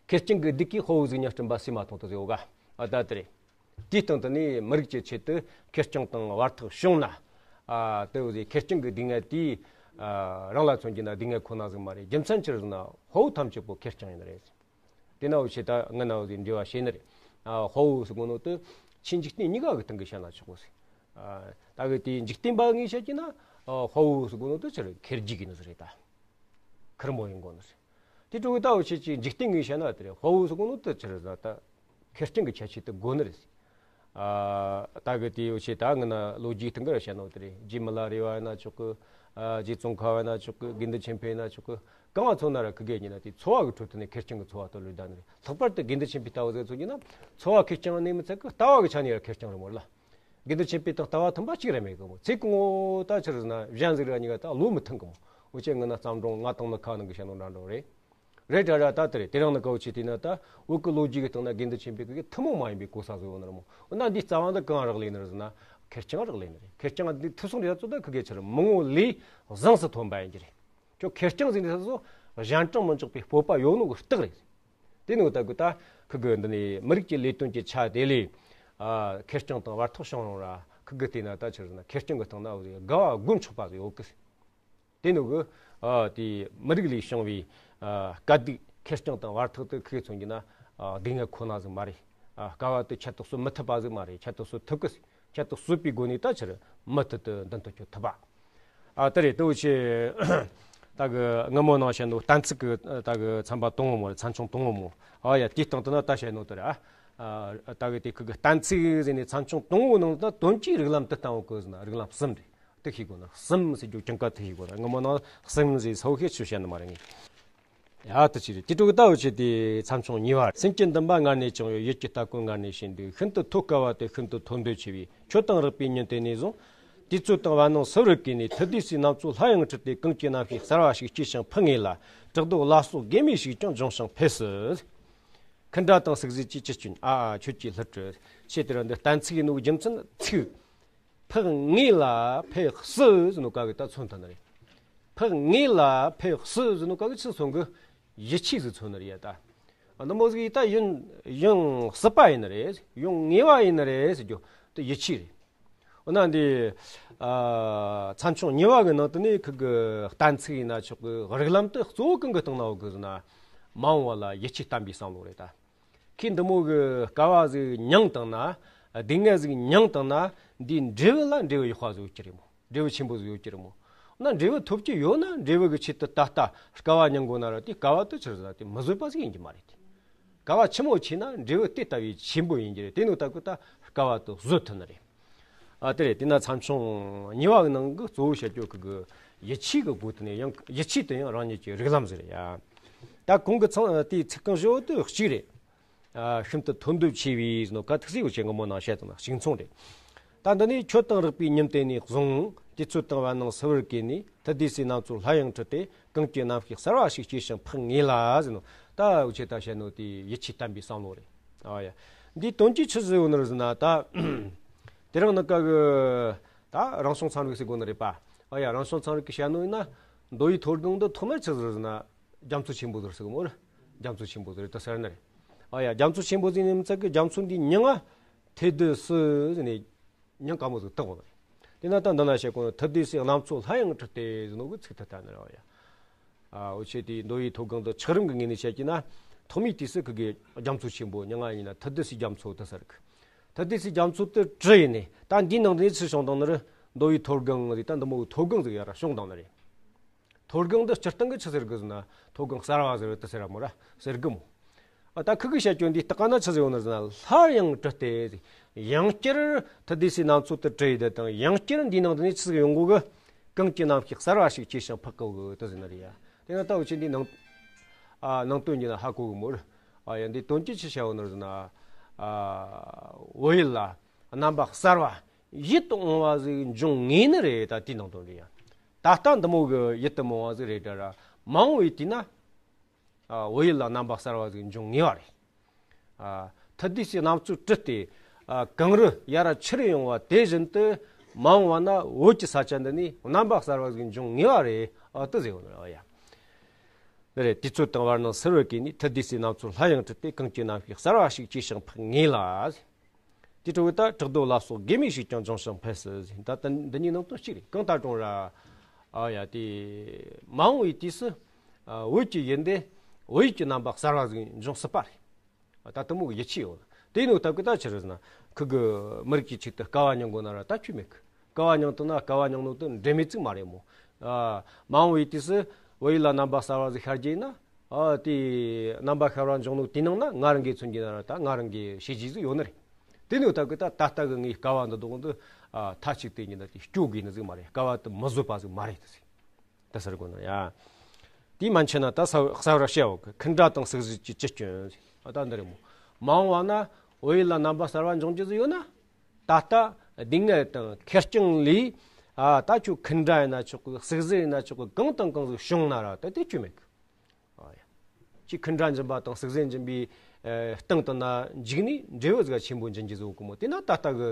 ཁེར་རྐྱང་གི་སྡུག་གིས་དཔའ་བོའི་གཟུགས་བརྙན་བསྐྲུན་པ་སུས་མ་མཐོང་དུ་ཟེར་ཡོད་ག། ཨ། ད་དེ་རེད། དེའི་སྟེང་དུ་ནི་མི་རིགས་ཀྱི་ཆེད་དུ་ཁེར་རྐྱང་དང་བར་ཐག་ཞིང་རུང་ན། ཨ། དེ་བས་ཁེར་རྐྱང་གི་སྡུག་བསྔལ་དེ། ཨ། རང་ལ་མཚོན་གྱི་ན་སྡུག་བསྔལ་ཁོ་ན་ཟིག་མ་རེད། རྒྱུ་མཚན་ཆི་རེད་ཟེར་ན་དཔའ་བོ་ཐམས་ཅད་པོ་ཁེར་རྐྱང་ཡིན་ནི་རེད། དེ་ན་འུ་ཆོས་ད་ངི་ན་འུ་ཆོས་འབྲེལ་བ་བྱས་ནི་རེད། ཨ། དཔའ་བོ་ཟེར་གོ་ནོ་དེ་ཆོས་འཇིག་རྟེན་གཉིས་ཀ་གི་སྟེང་གི་བཤད་ན་ཆོག་གོ་ཟེར། ཨ། ད་གི་དེ་འཇིག་རྟེན་པ་ངོས་བཤད་ཀྱི་ན། ཨ། དཔའ་བོ་ཟེར་གོ་ནོ་དེ་ཆི་རེད། ཁེར་རྒྱུག་གི་ནི་ཟིག་རེད་ད། ཁེར་མོ་ཡིན་དགོས་ནི་རེད། དེ་འཕྲོ་གི་ད་འུ་ཆོས་ཀྱི་འཇིག་རྟེན་ངོས་བཤད་ན་དེ་རེད། དཔའ་བོ་ཟེར་གོ་ནོ་དེ་ཆི་རེད་ཟེར་ན་ད་ཁེར་རྐྱང་གི་ཁྱད་ཆོས་དེ་དགོས་ནི་རེད། ཨ། ད་གི་དེ་འུ་ཆོས་ད་ངི་ན་ལོ་རྒྱུས་སྟེང་གི་ར་བཤད་ནོ་དེ་རེད། རྗེ་མི་ལ་རས་པ་ཡིན་ན་ཆོག་གི། ཨ། རྗེ་ཙོང་ཁ་པ་ཡིན་ན་ཆོག་གི། དགེ་འདུན་ཆོས་འཕེལ་ཡིན་ན་ཆོག་གི། གང་ང་མཚོན་ན་ར་ཁུ་གེ་ཡིན་ན་དེ་འཚོ་བ་གི་ཁྲོད་དུ་ནས་ཁེར་རྐྱང་གི་འཚོ་བ་དེ་ལོས་བསྡད་ནི་རེད། ལྷག་པར་དུ་དགེ་འདུན་ཆོས་འཕེལ་ལྟ་བུ་ཟིག་མཚོན་གྱི་ན་འཚོ་བ་ཁེར་རྐྱང་ནས་མི་ཚད་གི། ལྟ་བ་གི་ཆ་ནས་ར་ཁེར་རྐྱང་རེད་མོ་ལ། དགེ་འདུན་ཆོས་འཕེལ་དང་ལྟ་བ་མཐུན་པ་གཅིག་ར་མེད་གི་མོ། ཚེ་གང་བོ་ད་ཆི་རེད་ཟེར་ན་གཞན་ཟིག་ར་གཉིས་ཀ་ད་བློ་མི་མཐུན་གི་མོ། འུ་ཆོས་ངི་ན་བརྩམས་སྒྲུང་ང་དང་ནི་ཁ་ནང་གི་བཤད་ནོ་འདྲ་འདྲ་རེད། རེད་དྲ་ར། ད་དེ་རེད། དེ་རིང་ནི་ག་འུ་ཆོས་བལྟས་ན་ད་བོད་ཀྱི་ལོ་རྒྱུས་ཀྱི་སྟེང་ན་དགེ་འདུན་ཆོས་འཕེལ་གི་ཐུན་མོང་མ་ཡིན་པའི་གོ་ས་ཟིག་ཡོད་ནི་རེད་མོ། འོ་ན་འདིའི་རྩ་བ་འདི་གང་རག་ལས་ནི་རེད་ཟེར་ན་ཁེར་རྐྱང་རག་ལས་ནི་རེད། ཁེར་རྐྱང་འདི་ཐུབ་སོང་རེད་ཚོ། ད་ཁུ་གེ་ཆི་རེད། མི་ངོ་ལས་བཟང་སུ་ཐོན་པ་ཡིན་གྱི་རེད། ཁྱོད་ཁེར་རྐྱང་ཟིག་འདི་ཚོ་གཞན་དྲིང་མི་འཇོག་པའི་སྤོབས་པ་ཡོད་ནོ་གི་རྟགས་རེད། དེ་ནི་འོ་ད་གི་ད་ཁུ་གི་འདི་ནི་མི་རིགས་ཀྱི་ལས་དོན་གྱི་ཆ་དེ་ལས། ཨ། ཁེར་རྐྱང་དང་བར་ཐག་ཞིང་རུང་ར། ཁུ་གི་བལྟས་ན་ད་ཆི་རེད་ཟེར་ན་ཁེར་རྐྱང་གི་སྟེང་ན་འུ་ཆོས་དགའ་བ་སྒོམ་ཆོག་པ་ཟིག་ཡོད་གི། དེ་ནི་གི། ཨ། དེ་མི་རིགས་ལས་བྱུང་བའི། ཨ། དཀའ་སྡུག་ཁེར་རྐྱང་དང་བར་ཐག་དེ་ཁུ་གེ་མཚོན་གྱི་ན། ཨ། སྡུག་བསྔལ་ཁོ་ན་ཟིག་མ་རེད། ཨ། དཀའ་བ་དེ་ཁྱད་དུ་གསོད་མི་ཐུབ་པ་ཟིག་མ་རེད། ཁྱད་དུ་གསོད་ཐུབ་གི། ཁྱད་དུ་གསོད་པའི་སྒོ་ནས་ད་ཆི་རེད། མུ་མཐུད་དུ་མདུན་དུ་སྐྱོད་ཐུབ་པ། ཨ། དེ་རེད། དེ་འུ་ཆོས་ ད་གི་སྔ་མོ་ནང་བཤད་ནོ་གཏན་ཚིགས་གི་ད་གི་ཚན་པ་དང་པོ་མོ་རེད། ཚན་ཆུང་དང་པོ་མོ། ཨ་ཡ། དེའི་སྟེང་དུ་ན་ད་བཤད་ནོ་དེ་རེད། ཨ་ད་གི་དེ་ཁུ་གི་གཏན་ཚིགས་ཟེར་ནས་ཚན་ཆུང་དང་པོ་ནང་ད་དོན་གྱི་རིགས་ལམ་དུ་བཏང་བ་གི་ཟེར་ན་རིགས་ལམ་གསུམ་རེད། དེ་ཤེས་དགོས་ན་གསུམ་ཟེར་རྒྱུ་ཅང་ག་དེ་ཤེས་དགོས་ན། སྔ་མོ་ནང་གསུམ་ཟེར་ས་བོ་ཤེས་ཆུ་བཤད་ནི་མ་རེད་ངས། ཡ་དེ་ཅི་རེད། དེ་དྲུག་གི་ད་འུ་ཆེ་དེ་ཚན་ཆུང་གཉིས་པ་རེད། སེམས་ཀྱི་འདུན་པ་སྔར་ནས་བཅངས་ཡོད། ཡིད་ཀྱི་ལྟ་སྐོར་སྔར་ནས་བྱས་འདུག། ཤིན་ཏུ་མཐོ་དཀའ་བ་སྟེ་ཤིན་ཏུ་ཐོབ་འདོད་ཆེ་བས། ཁྱོད་དང་རགས་པའི་ཉིན་དེ་ནས་བཟུང་། དུས་ཚོད་དང་བར་སྣང་སིལ་བུར་གས་ནས། ཐུབ་བསྡུས་སའི་རྣམ་ཚོགས་སླར་ཡང་འཁྲུལ་ཏེ། གང་སྐྱེས་རྣམ་ཤེས་གསར་བ་ཞིག་སྐྱེས་ཤིང་འཕགས་ངེས་ལ། བྲག་རྡོ་ལ་སོགས་དགེ་མེད་ཞིག་ཀྱང་འབྱུང་ཞིང་འཕེལ་སྲིད། འཁུན་སྒྲ་དང་ཟུག་གཟེར་གྱིས་ཅི་སྐྱོན། ཨ་ཨ་ཁྱོད་ཀྱིས་སླུ་བྲིད། ཆེ་དེ་ར་འདི་གཏན་ཚིགས་ཡིན་ནོ་རྒྱུ་མཚན་ཚིག་འཕགས་ངེས་ལ་འཕེལ་སྲིད་ཟེར་ནོ་ག་གི་ད་མཚོན་ཐུབ་ནི་རེད། འཕགས་ངེས་ལ་འཕེལ་སྲིད་ཟེར་ནོ་ག་གི་ཚིག་མཚོན་གི་ཡིད་ཆེས་ཟིག་མཚོན་ནི་རེད་ཡ། ད་འདི་མོ་ཟིག་ཡིན་ད་ཡིན་ཡང་སྲིད་པ་ཡིན་ནི་རེད། ཡང་ངེས་པ་ཡིན་ནི་རེད་ཟེར་རྒྱུ་དེ་ཡིད་ཆེས་རེད། འོ་ན་འདི་ཨ་ཚན་ཆུང་གཉིས་པ་གི་ནང་དུ་ནི་ཁུ་གི་གཏན་ཚིགས་ཡིན་ན་ཆོག་གི་རིགས་ལམ་དེ་གཙོ་བོ་གང་གི་སྟེང་ན་འོ་གི་ཟེར་ན། མ་འོངས་པ་ལ་ཡིད་ཆེས་བརྟན་པའི་བསམ་བློ་རེད་ད། ཁྱེད་འདི་མོ་གི་དཀའ་བ་ཟིག་མྱངས་བཏང་ན། སྡུག་བསྔལ་ཟིག་མྱངས་བཏང་ན། འདིའི་འབྲས་བུ་ལ་འབྲས་བུ་ཡག་པ་ཟིག་ཡོད་ཀྱི་རེད་མོ། འབྲས་བུ་ཆེན་པོ་ཟིག་ཡོད་ཀྱི་རེད་མོ། ན་འབྲས་བུ་ཐོབ་ཀྱི་ཡོད་ན་འབྲས་བུ་གི་ཆེད་དུ་ད་ལྟ་དཀའ་བ་མྱང་དགོས་ན་ར་དེ་དཀའ་བ་དེ་ཆི་རེད་ཟེར་ན་དེ་མི་བཟོད་པ་ཟིག་ཡིན་གྱི་མ་རེད་དེ། དཀའ་བ་ཆི་མོ་ཆེ་ན་འབྲས་བུ་དེ་ལྟ་བུའི་ཆེན་པོ་ཡིན་གྱི་རེད། དེ་ནོ་ད་གི་ད་དཀའ་བ་དེ་བཟོད་ཐུབ་ནི་རེད། ཨ་དེ་རེད། དེ་ན་ཚན་ཆུང་གཉིས་པ་གི་ནང་གི་གཙོ་བོ་བཤད་རྒྱུ་གི་གི་ཡིད་ཆེས་གི་སྒོ་དེ་ནས་ཡང་ཡིད་ཆེས་དེ་ཡང་རང་ཉིད་ཀྱི་རིགས་ལམ་ཟིག་རེད་ཡ། ད་གོང་གི་ཚང་དེའི་ཚིག་རྐང་བཞི་བོ་དེ་གཅིག་རེད། ཨ་ཤིན་ཏུ་ཐོབ་འདོད་ཆེ་བས་ཟེར་ནོ་ག་ཐུག་སྲིད་གོ་ཆེ་སྔ་མོ་ནང་བཤད་དང་ན་གཅིག་མཚུངས་རེད། ད་འདི་ནི་ཁྱོད་དང་རགས་པའི་ཉིན་དེ་ནས་བཟུང་། དུས་ཚོད་དང་བར་སྣང་སིལ་བུར་གས་ནས། ཐུབ་བསྡུས་སའི་རྣམ་ཚོགས་སླར་ཡང་འཁྲུལ་ཏེ། གང་སྐྱེས་རྣམ་ཤེས་གསར་བ་ཞིག་སྐྱེས་ཤིང་འཕགས་ངེས་ལ་ཟེར་ནོ། ད་འུ་ཆེ་ད་བཤད་ནོ་དེ་ཡིད་ཆེས་བརྟན་པའི་བསམ་བློ་རེད། ཨ་ཡ། འདིའི་དོན་གྱིས་ཆི་ཟིག་ཡོད་ནི་རེད་ཟེར་ན་ད། དེ་རིང་ནི་ཀ་གི་ད་རང་བྱུང་ཚན་རིག་ཟེར་དགོས་ནི་རེད་པ། ཨ་ཡ། རང་བྱུང་ཚན་རིག་གི་བཤད་ནོ་ཡིན་ན། མདོ་ཡི་མཐོ་སྒང་འདི་ཐོག་མར་ཆི་ཟིག་རེད་ཟེར་ན། རྒྱ་མཚོ་ཆེན་པོ་ཟིག་རེད་ཟེར་གི་མོ་རེད། རྒྱ་མཚོ་ཆེན་པོ་ཟིག་རེད་ད་ཟེར་ནི་རེད། ཨ་ཡ། རྒྱ་མཚོ་ཆེན་པོ་ཟིག་ནི་མི་ཚད་གི་རྒྱ་མཚོ་འདིའི་མྱིང་ང་ཐོབ་བསྡུས་སི་ཟེར་ནས་མྱིང་དཀར་མོ་ཟིག་བཏགས་གོ་ནི་རེད། དེ་ན་ད་འདི་ན་བཤད་གོ་ནི་ཐུབ་བསྡུས་སའི་རྣམ་ཚོགས་སླར་ཡང་འཁྲུལ་ཏེ་ཟེར་ནོ་གི་ཚིག་ཐ་ཐ་ནི་རེད། ཨ་ཡ། ཨ་འུ་ཆེ་དེའི་མདོ་ཡི་མཐོ་སྒང་དུ་ཆགས་རིམ་གི་ངོས་ནས་བཤད་ཀྱི་ན། ཐོག་མའི་དུས་སུ་ཁུ་གི་རྒྱ་མཚོ་ཆེན་པོ་མྱིང་ང་ཡིན་ན་ཐུབ་བསྡུས་སའི་རྒྱ་མཚོ་དེ་ཟེར་གི། ཐུབ་བསྡུས་སའི་རྒྱ་མཚོ་དེ་བྲི་ཡིན་ནས་ད་འདིའི་ནང་དུ་ནས་ཆི་བྱུང་བཏང་ནི་རེད། མདོ་ཡི་མཐོ་སྒང་ཟིག་ད་འདི་མོ་གི་མཐོ་སྒང་ཟིག་ཡར་ར་བྱུང་བཏང་ནི་རེད། མཐོ་སྒང་འདི་སྤྱིར་བཏང་གི་ཆི་ཟེར་གི་ཟེར་ན་མཐོ་སྒང་གསར་བ་ཟེར་བ་དེ་ཟེར་ར་མོ་ར་ཟེར་གི་མོ། ཨ་ད་ཁུ་གི་བཤད་རྒྱུ་འདི་ལྟ་ག་ན་ཆི་ཟེར་ཡོད་ནི་ཟེར་ན། སླར་ཡང་བྲི་སྟེ། ཡང་བསྐྱར་ཐུབ་བསྡུས་སའི་རྣམ་ཚོགས་དེ་བྲི་ཡི་དེ་དང་ཡང་བསྐྱར་འདིའི་ནང་དུ་ནས་ཆི་ཟིག་ཡོང་གོ་གི། གང་སྐྱེས་རྣམ་ཤེས་གསར་བ་ཞིག་སྐྱེས་ཤིང་འཕགས་གོ་གི་དེ་ཟེར་ནི་རེད་ཡ། དེ་ན་ད་འུ་ཆེ་འདི་ནང་ཨ་ནང་དོན་གྱི་ན་ཧ་གོ་གི་མོ་ར། ཨ་ཡ། འདི་དོན་གྱིས་ཆི་བཤད་ཡོད་ནི་ཟེར་ན། ཨ་བོད་ཡུལ་ལ་རྣམ་པ་གསར་བ་ཡིད་དུ་འོང་བ་ཟིག་འབྱུང་ངེས་ནི་རེད། ད་དེའི་ནང་དོན་རེད་ཡ། ད་ལྟ་འདི་མོ་གི་ཡིད་དུ་མི་འོང་བ་ཟིག་རེད་དྲ་ར། མ་འོངས་པའི་དུས་ན། ཨ་བོད་ཡུལ་ལ་རྣམ་པ་གསར་བ་ཟིག་འབྱུང་ངེས་པ་རེད། ཨ་ཐུབ་བསྡུས་སའི་རྣམ་ཚོགས་བྲི་སྟེ། ཨ་གངས་རི་ཡར་ཆེར་ཡོང་བ་དེ་བཞིན་དུ། མ་འོངས་པ་ན་བོད་ཀྱི་ས་ཆ་འདི་ནས་རྣམ་པ་གསར་བ་ཟིག་འབྱུང་ངེས་པ་རེད། ཨ་དེ་ཟེར་བ་ནི་རེད་ཡ། འདི་རེད། དུས་ཚོད་དང་བར་སྣང་སིལ་བུར་གས་ནས། ཐུབ་བསྡུས་སའི་རྣམ་ཚོགས་སླར་ཡང་འཁྲུལ་ཏེ། གང་སྐྱེས་རྣམ་ཤེས་གསར་བ་ཞིག་སྐྱེས་ཤིང་འཕགས་ངེས་ལ། དེ་འཕྲོ་བོད་ད་བྲག་རྡོ་ལ་སོགས་དགེ་མེད་ཞིག་ཀྱང་འབྱུང་ཞིང་འཕེལ་སྲིད་ཟེར། ད་ལྟ་འདི་གཉིས་ནང་དོན་གཅིག་རེད། གང་ལྟར་ཀྲུང་ར། ཨ་ཡ། དེ་མ་འོངས་པའི་དུས་སུ། ཨ་བོད་ཀྱི་ཡུལ་འདི་བོད་ཡུལ་གྱི་རྣམ་པ་གསར་བ་ཟིག་འབྱུང་སྲིད་པ་རེད། ད་དེ་མོ་གི་ཡིད་ཆེས་ཡོད། དེ་ནོ་ད་གི་ད་ཆི་རེད་ཟེར་ན། ཁུ་གི་མི་རིགས་ཀྱི་ཆེད་དུ་དཀའ་བ་མྱང་དགོས་ན་ར་ད་ཁྱོད་མེད་གི། དཀའ་བ་མྱང་དུ་ན་དཀའ་བ་མྱང་ནོ་དེ་འབྲས་མེད་ཅིག་མ་རེད་མོ། ཨ་མ་འོངས་པའི་དུས་སུ་བོད་ཡུལ་ལ་རྣམ་པ་གསར་བ་ཟིག་ཤར་རྒྱུ་ཡིན་ན། ཨ་དེ་རྣམ་པ་ཤར་བ་འབྱུང་ནོ་དེའི་ནང་ན་ང་རང་གིས་མཚོན་རྒྱུ་ན་ར་ད་ང་རང་གིས་བྱས་རྗེས་ཟིག་ཡོད་ནི་རེད། དེ་ནོ་ད་གི་ད་ད་ལྟ་གི་ངའི་དཀའ་བ་འདི་དག་འདི། ཨ་མཐའ་གཅིག་ཏུ་ཡིན་ན་དེ་སྐྱོ་དགོས་ནི་ཟིག་མ་རེད། དཀའ་བ་དེ་མི་བཟོད་པ་ཟིག་མ་རེད་དེ་ཟིག་ད་ཟེར་དགོས་ནི་ཡ། དེའི་མན་ཆད་ན་ད་གསལ་གསལ་བར་བཤད་འོག་གི། འཁུན་སྒྲ་དང་ཟུག་གཟེར་གྱིས་ཅི་སྐྱོན། ཨ་ད་འདི་རེད་མོ། མ་འོངས་པ་ན་བོད་ཡུལ་ལ་རྣམ་པ་གསར་བ་འབྱུང་རྒྱུ་ཟིག་ཡོད་ན། ད་ལྟ་སྡུག་བསྔལ་དང་ཁེར་རྐྱང་ལས། ཨ་ད་ཁྱོད་འཁུན་སྒྲ་ཡིན་ན་ཆོག་གི། ཟུག་གཟེར་ཡིན་ན་ཆོག་གི། གང་དང་གང་ཟིག་བྱུང་ན་ར་ད་དེ་སྐྱོན་མེད་གི། ཨ་ཡ། ཁྱོད་འཁུན་སྒྲ་འབྱིན་པ་དང་ཟུག་གཟེར་འབྱིན་པའི་ཨ་སྟེང་དུ་ན་འཇིགས་ནས་འབྲས་བུ་ཟིག་ཆེན་པོ་འབྱིན་རྒྱུ་ཟིག་ཡོད་གི་མོ། དེ་ན་ད་ལྟ་གི་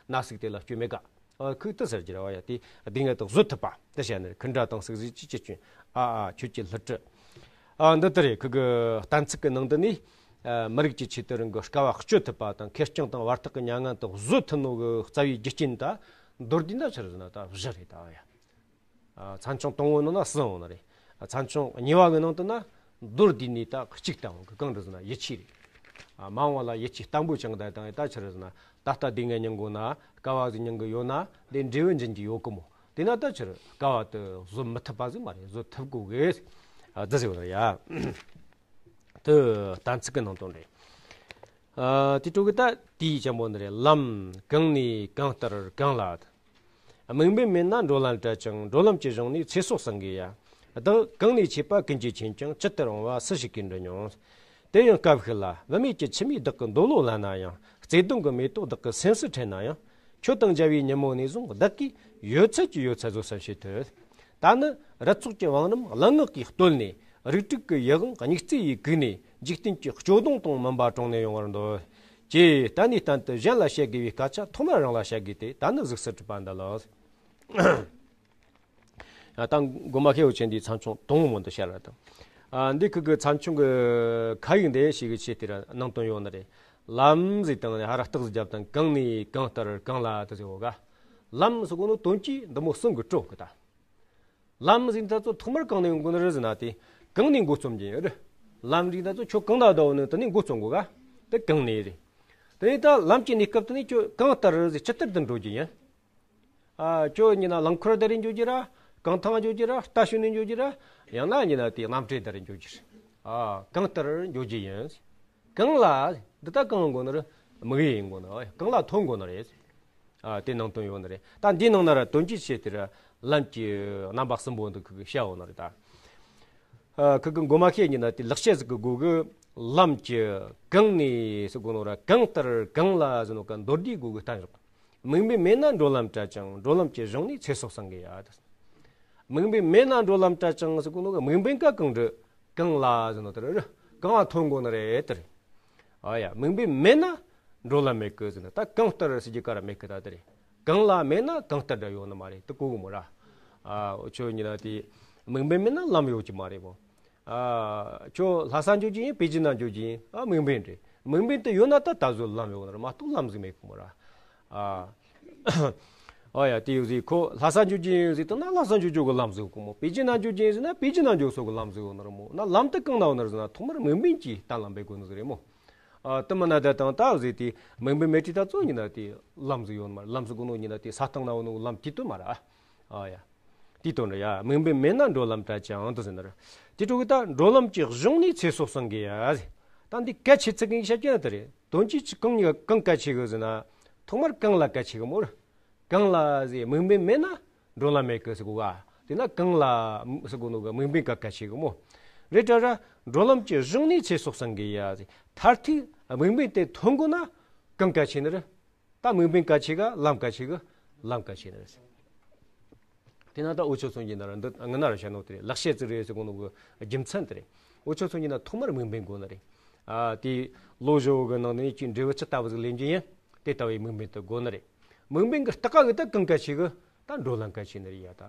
ན་ཟུག་དེ་ལ་སྐྱོན་མེད་ག། ཨ་ཁུག་ཏུ་ཟེར་གྱི་རེད་བ་ཡ། དེ་སྡུག་བསྔལ་དག་བཟོད་ཐུབ་པ་དེ་བཤད་ནི་རེད། འཁུན་སྒྲ་དང་ཟུག་གཟེར་གྱིས་ཅི་སྐྱོན། ཨ་ཨ་ཁྱོད་ཀྱིས་སླུ་བྲིད། ཨ་འདི་ལྟར་རེད། ཁུ་གི་གཏན་ཚིགས་ཀྱི་ནང་དུ་ནི། ཨ་མི་རིགས་ཀྱི་ཆེད་དུ་རང་གི་དཀའ་བ་སྤྱོད་ཐུབ་པ་དང་། ཁེར་རྐྱང་དང་བར་ཐག་གི་མྱ་ངན་དག་བཟོད་ཐུབ་ནོ་གི་རྩ་བའི་རྒྱུ་རྐྱེན་ད་མདོར་བསྡུས་ན་ཆི་རེད་ཟེར་ན་ད་བཞི་རེད་ད་ཡ། ཨ་ཚན་ཆུང་དང་པོའི་ནང་ན་གསུམ་ཡོད་ནི་རེད། ཨ་ཚན་ཆུང་གཉིས་པ་གི་ནང་དུ་ན་མདོར་བསྡུས་ནས་ད་གཅིག་བཏང་གི། གང་རེད་ཟེར་ན་ཡིད་ཆེས་རེད། ཨ་མ་འོངས་པ་ལ་ཡིད་ཆེས་བརྟན་པོ་བཅངས་ད་བཏང་ཡ། ད་ཆི་རེད་ཟེར་ན་ད་ལྟ་སྡུག་བསྔལ་མྱང་དགོས་ན། དཀའ་བ་ཟིག་མྱང་གི་ཡོད་ན་དེ་འབྲས་བུ་འབྱིན་གྱི་ཡོད་གི་མོ། དེ་ན་ད་ཕྱིར་དཀའ་བ་དེ་བཟོད་མི་ཐུབ་པ་ཟིག་མ་རེད། བཟོད་ཐུབ་དགོས་གི། ཨ། འདི་ཟེར་བ་རེད་ཡ། དེ་གཏན་ཚིགས་ཀྱི་ནང་དོན་རེད། ཨ། དེ་འཕྲོ་གི་ད་དེའི་ཆེན་པོ་འདི་རེད། ལམ་གང་ནས་གང་ལྟར་གང་ལ། དམིགས་འབེན་མེད་ན་འགྲོ་ལམ་བྲལ་ཅིང་། འགྲོ་ལམ་གྱི་གཞུང་ནས་ཚེ་སྲོག་བསྲིང་གི་ཡ། བདག་གང་ནས་ཆད་པ་ཀུན་གྱིས་མཁྱེན་ཀྱང་། ཇི་ལྟར་འོང་བ་སུ་ཞིག་གིས་འདྲི་མྱོང་། དེ་ཡང་སྐབས་ཤིག་ལ། བུད་མེད་ཀྱི་ཁྱིམ་མིས་བདག་གི་འདོད་བློ་བླངས་ན་ཡང་། བརྩེ་གདུང་གི་མེ་ཏོག་བདག་གི་སེམས་སུ་འཕྲེང་ན་ཡང་། ཁྱོད་དང་མཇལ་བའི་ཉིན་མོ་ནས་བཟུང་། བདག་གིས་ཡོད་ཚད་ཀྱི་ཡོད་ཚད་བཟོད་བསྲན་བྱེད་ཐུབ། ད་ནི་རི་ཚོགས་ཀྱི་བང་རིམ་གླང་ངག་གིས་བརྟོལ་ནས། རིགས་དྲུག་གི་ཡིད་དབང་སྙིགས་རྩེ་ཡིས་བཀུག་ནས། འཇིག་རྟེན་གྱི་སྐྱོ་གདུང་དང་མུན་པ་དྲངས་ནས་ཡོང་བར་འདོད། ཀྱེ། ད་ནས་བསྟན་དུ་གཞན་ལ་བཤད་དགོས་པའི་སྐད་ཆ་ཐོག་མར་རང་ལ་བཤད་དགོས་ཏེ། ད་ནི་གཟིགས་སུ་གྲུབ་པ་འདི་ལགས། ཨ། ད་མགོ་མ་ཤེའུ་ཆེན་འདིའི་མཚན་བྱུང་དང་པོ་མོ་འདི་བཤད་ར་དང་། ཨ། འདི་ཁུ་གི་མཚན་བྱུང་གི་ཁ་ཡིག་འདི་ཞིག་གི་ཆེད་དེ་ར་ནང་དོན་ཡོད་ནི་རེད། ལམ་ཟེར་དང་ནི་ཧ་ར་རྟགས་ཟིག་བརྒྱབ་དང་། གང་ནས་གང་ལྟར་གང་ལ་དེ་ཟེར་བོ་ག། ལམ་ཟེར་གོ་ནོ་དོན་གྱིས་འདི་མོ་གསུམ་གི་སྤྲོ་གི་ད། ལམ་ཟེར་ད་ཚོ་ཐོག་མར་གང་ནས་ཡོང་གོ་ནི་རེད་ཟེར་ན། དེ་གང་ནས་འགོ་རྩོམ་གྱི་ཡོད་རེད། ལམ་ཟེར་ད་ཚོ་ཁྱོད་གང་ལ་བསྡད་ནི་དེ་ནས་འགོ་རྩོམ་གོ་ག། དེ་གང་ནས་རེད། དེ་ནས་ད་ལམ་གྱི་གནས་སྐབས་དེ་ནས་ཁྱོད་གང་ལྟར་ཟེར་ཇི་ལྟར་དུ་འགྲོ་རྒྱུ་ཡིན། ཨ། ཁྱོད་ཡིན་ན་རླངས་འཁོར་དེ་རིང་འགྱོ་རྒྱུ་ར། རྐང་ཐང་འགྱོ་རྒྱུ་ར། རྟ་ཞོན་ནས་འགྱོ་རྒྱུ་ར། ཡང་ན་ཡིན་ན་དེ་གནམ་གྲུ་དེ་རིང་འགྱོ་རྒྱུ་ར། ཨ། གང་ལྟར་འགྱོ་རྒྱུ་ཡིན། གང་ལ། འདི་ད་གང་ཡིན་དགོས་ནི་རེད། དམིགས་ཡུལ་ཡིན་དགོས་ནི་རེད། གང་ལ་ཐོན་དགོས་ནི་རེད། ཨ། དེ་ནང་དོན་ཡོད་ནི་རེད། ད་འདིའི་ནང་ན་ར་དོན་གྱི་ཆེད་དེ་ར་ལམ་གྱི་རྣམ་པ་གསུམ་པོ་འདི་ཁུ་གི་བཤད་ཡོད་ནི་རེད་ད། ཨ། ཁུ་གི་མགོ་མ་ཤེས་ཡིན་ན་དེ་ལེགས་བཤད་ཟིག་གི་སྒོ་གི་ལམ་གྱི་གང་ནས་ཟེར་གོ་ནོ་ར། གང་ལྟར་གང་ལ་ཟེར་ནོ་ག་མདོར་བསྡུས་སྒོ་གི་བསྟན་བཞག་དམིགས་འབེན་མེད་ན་འགྲོ་ལམ་བྲལ་ཅིང་། འགྲོ་ལམ་གྱི་གཞུང་ནས་ཚེ་སྲོག་བསྲིང་གི་ཡ། དམིགས་འབེན་མེད་ན་འགྲོ་ལམ་བྲལ་ཅིང་ཟེར་གོ་ནོ་གི་དམིགས་འབེན་ག་གང་འདྲི། གང་ལ་ཟེར་ནོ་དེ་རེད། གང་ལ་ཐོན་དགོས་ནི་རེད་དེ་རེད། ཨ་ཡ། དམིགས་འབེན་མེད་ན་འགྲོ་ལམ་མེད་གི་ཟེར་ན། ད་གང་ལྟར་ཟེར་རྒྱུ་ག་ར་མེད་གི་ད་དེ་རེད། གང་ལ་མེད་ན་གང་ལྟར་འདྲ་ཡོད་ནི་མ་རེད། དེ་གོ་གི་མོ་ར། ཨ། ཁྱོད་ཡིན་ན་དེ་དམིགས་འབེན་མེད་ན་ལམ་ཡོད་ཀྱི་མ་རེད་མོ། ཨ། ཁྱོད་ལྷ་ས་འགྱོ་རྒྱུ་ཡིན། པེ་ཅིན་ན་འགྱོ་རྒྱུ་ཡིན། ཨ། དམིགས་འབེན་རེད། དམིགས་འབེན་དེ་ཡོད་ན་ད་ད་གཟོད་ལམ་ཡོད་ནི་རེད་མ་གཏོགས་ལམ་ཟིག་མེད་གི་མོ་ར། ཨ། ཨོ་ཡ། དེ་ཡོད་ཟིག་ཁོ་ལྷ་ས་འགྱོ་རྒྱུ་ཡིན་ཟིག་ད་ན་ལྷ་ས་འགྱོ་རྒྱུ་གི་ལམ་ཟིག་ཡོད་གི་མོ། པེ་ཅིན་ན་འགྱོ་རྒྱུ་ཡིན་ཟིག་ན་པེ་ཅིན་ན་འགྱོ་ས་གི་ལམ་ཟིག་ཡོད་ནི་རེད་མོ། ན་ལམ་དེ་གང་ན་ཡོད་ནི་རེད་ཟེར་ན། ཐོག་མར་དམིགས་འབེན་གྱིས་གཏན་ལ་འབེབས་དགོས་ནི་ཟིག་རེད་མོ། ཨ། དེ་མིན་ན་ད་དང་ད་ཟིག་དེ་དམིགས་འབེན་མེད་དུས་ད་ཚོ་ཡིན་ན་དེ་ལམ་ཟིག་ཡོད་ནི་མ་རེད། ལམ་ཟིག་གོ་ནོ་ཡིན་ན་དེ་ས་སྟེང་ན་ཡོད་ནོ་ལམ་དེ་དོན་མ་རེད། ཨ་ཡ། དེའི་དོན་རེད་ཡ། དམིགས་འབེན་མེད་ན་འགྲོ་ལམ་བྲལ་ཅིང་དུ་ཟེར་ནི་རེད། དེ་འཕྲོ་གི་ད་འགྲོ་ལམ་གྱི་གཞུང་ནས་ཚེ་སྲོག་བསྲིང་གི་ཡ། ད་འདི་གལ་ཆེ་ཚིག་གི་བཤད་ཀྱི་ན་དེ་རེད། དོན་གྱིས་ཅི་གང་ཉིད་གང་གལ་ཆེ་གི་ཟེར་ན། ཐོག་མར་གང་ལ་གལ་ཆེ་གི་མོ་རེད། གང་ལ་ཟེར་དམིགས་འབེན་མེད་ན་འགྲོ་ལམ་མེད་གི་ཟེར་གོ་ག། དེ་ན་གང་ལ་ཟེར་གོ་ནོ་གི་དམིགས་འབེན་ག་གལ་ཆེ་གི་མོ། རེད་དྲ་ར། འགྲོ་ལམ་གྱི་གཞུང་ནས་ཚེ་སྲོག་བསྲིང་གི་ཡ་ཟེར། མཐར་ཐུག་དམིགས་འབེན་དེ་ཐོན་དགོས་ན་གང་གལ་ཆེ་ནི་རེད། ད་དམིགས་འབེན་གལ་ཆེ་ག་ལམ་གལ་ཆེ་གི། ལམ་གལ་ཆེ་ནི་རེད། དེ་ན་ད་འུ་ཆོ་ཚོ་གི་ན་ར་འདི་ངི་ན་ར་བཤད་ནོ་དེ་རེད། ལེགས་བཤད་ཟིག་རེད་ཟེར་གོ་ནོ་གི་རྒྱུ་མཚན་དེ་རེད། འུ་ཆོ་ཚོ་གི་ན་ཐོག་མར་དམིགས་འབེན་དགོས་ནི་རེད། ཨ། དེ་ལོ་བཞི་བོ་གི་ནང་ནས་ཅིག་འབྲས་བུ་ཇི་ལྟ་བུ་ཟིག་ལེན་རྒྱུ་ཡིན། དེ་ལྟ་བུའི་དམིགས་འབེན་དེ་དགོས་ནི་རེད། དམིགས་འབེན་གི་རྟགས་ག་གི་ད་གང་གལ་ཆེ་གི། ད་འགྲོ་ལམ་གལ་ཆེ་ནི་རེད་ཡ། ད་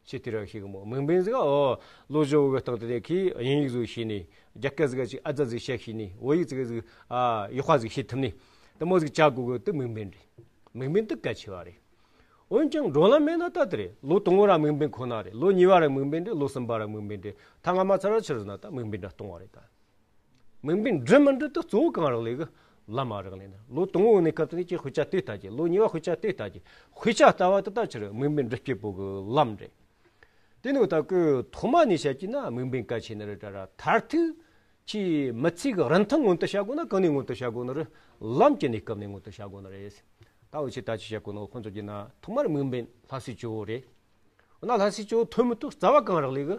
ཆེ་དེ་ར་ཤེས་གི་མོ། དམིགས་འབེན་ཟིག་ཨོ་ལོ་བཞི་བོ་གི་སྟེང་དེ་ནས་ཁོས་དབྱིན་ཡིག་ཟིག་ཤེས་ནས། རྒྱ་སྐད་ཟིག་ཅིག་ཨ་ཙ་ཟིག་བཤད་ཤེས་ནས། བོད་ཡིག་ཟིག་ཟིག་ཨ་ཡག་པ་ཟིག་ཤེས་ཐུབ་ནས། དེ་མོ་ཟིག་བྱ་དགོས་གི། དེ་དམིགས་འབེན་རེད། དམིགས་འབེན་དེ་གལ་ཆེ་བ་རེད། འོན་ཀྱང་འགྲོ་ལམ་མེད་ན་ད་དེ་རེད། ལོ་དང་པོ་ར་དམིགས་འབེན་ཁོ་ན་རེད། ལོ་གཉིས་པ་ར་དམིགས་འབེན་རེད། ལོ་གསུམ་པ་ར་དམིགས་འབེན་རེད། ཐ་མ་མ་ཚར་བ་ཕྱིར་ཟེར་ན་ད་དམིགས་འབེན་འདྲ་གཏོང་བ་རེད་ད། དམིགས་འབེན་འགྲུབ་མི་འགྲུབ་དེ་གཙོ་བོ་གང་རག་ལས་གི། ལམ་མ་རག་ལས་ན། ལོ་དང་པོ་གནས་སྐབས་དེ་ནས་ཀྱི་དཔེ་ཆ་དེ་ལྟ་རྒྱུ། ལོ་གཉིས་པ་དཔེ་ཆ་དེ་ལྟ་རྒྱུ། དཔེ་ཆ་ལྟ་བ་དེ་ལྟ་ཕྱིར་དམིགས་འབེན་འགྲུབ་སྐྱེད་པོ་གི་ལམ་རེད། དེ་ནི་ད་གི་ཐོག་མ་ནས་བཤད་ཀྱི་ན་དམིགས་འབེན་གལ་ཆེ་ནི་རེད་དྲ་ར། མཐར་ཐུག་ཆེས་མི་ཚེ་གི་རིན་ཐང་མངོན་དུ་བྱ་དགོས་ན་གང་ནས་མངོན་དུ་བྱ་དགོས་ནི་རེད། ལམ་གྱི་གནས་སྐབས་ནས་མངོན་དུ་བྱ་དགོས་ནི་རེད། ད་འུ་ཆོས་ད་ཅི་བཤད་གོ་ནོ་ཁོང་ཚོ་གི་ན་ཐོག་མར་དམིགས་འབེན་ལྷ་སའི་ཇོ་བོ་རེད། འོ་ན་ལྷ་སའི་ཇོ་བོ་ཐོན་མི་ཐོན་རྩ་བ་གང་རག་ལས་གི།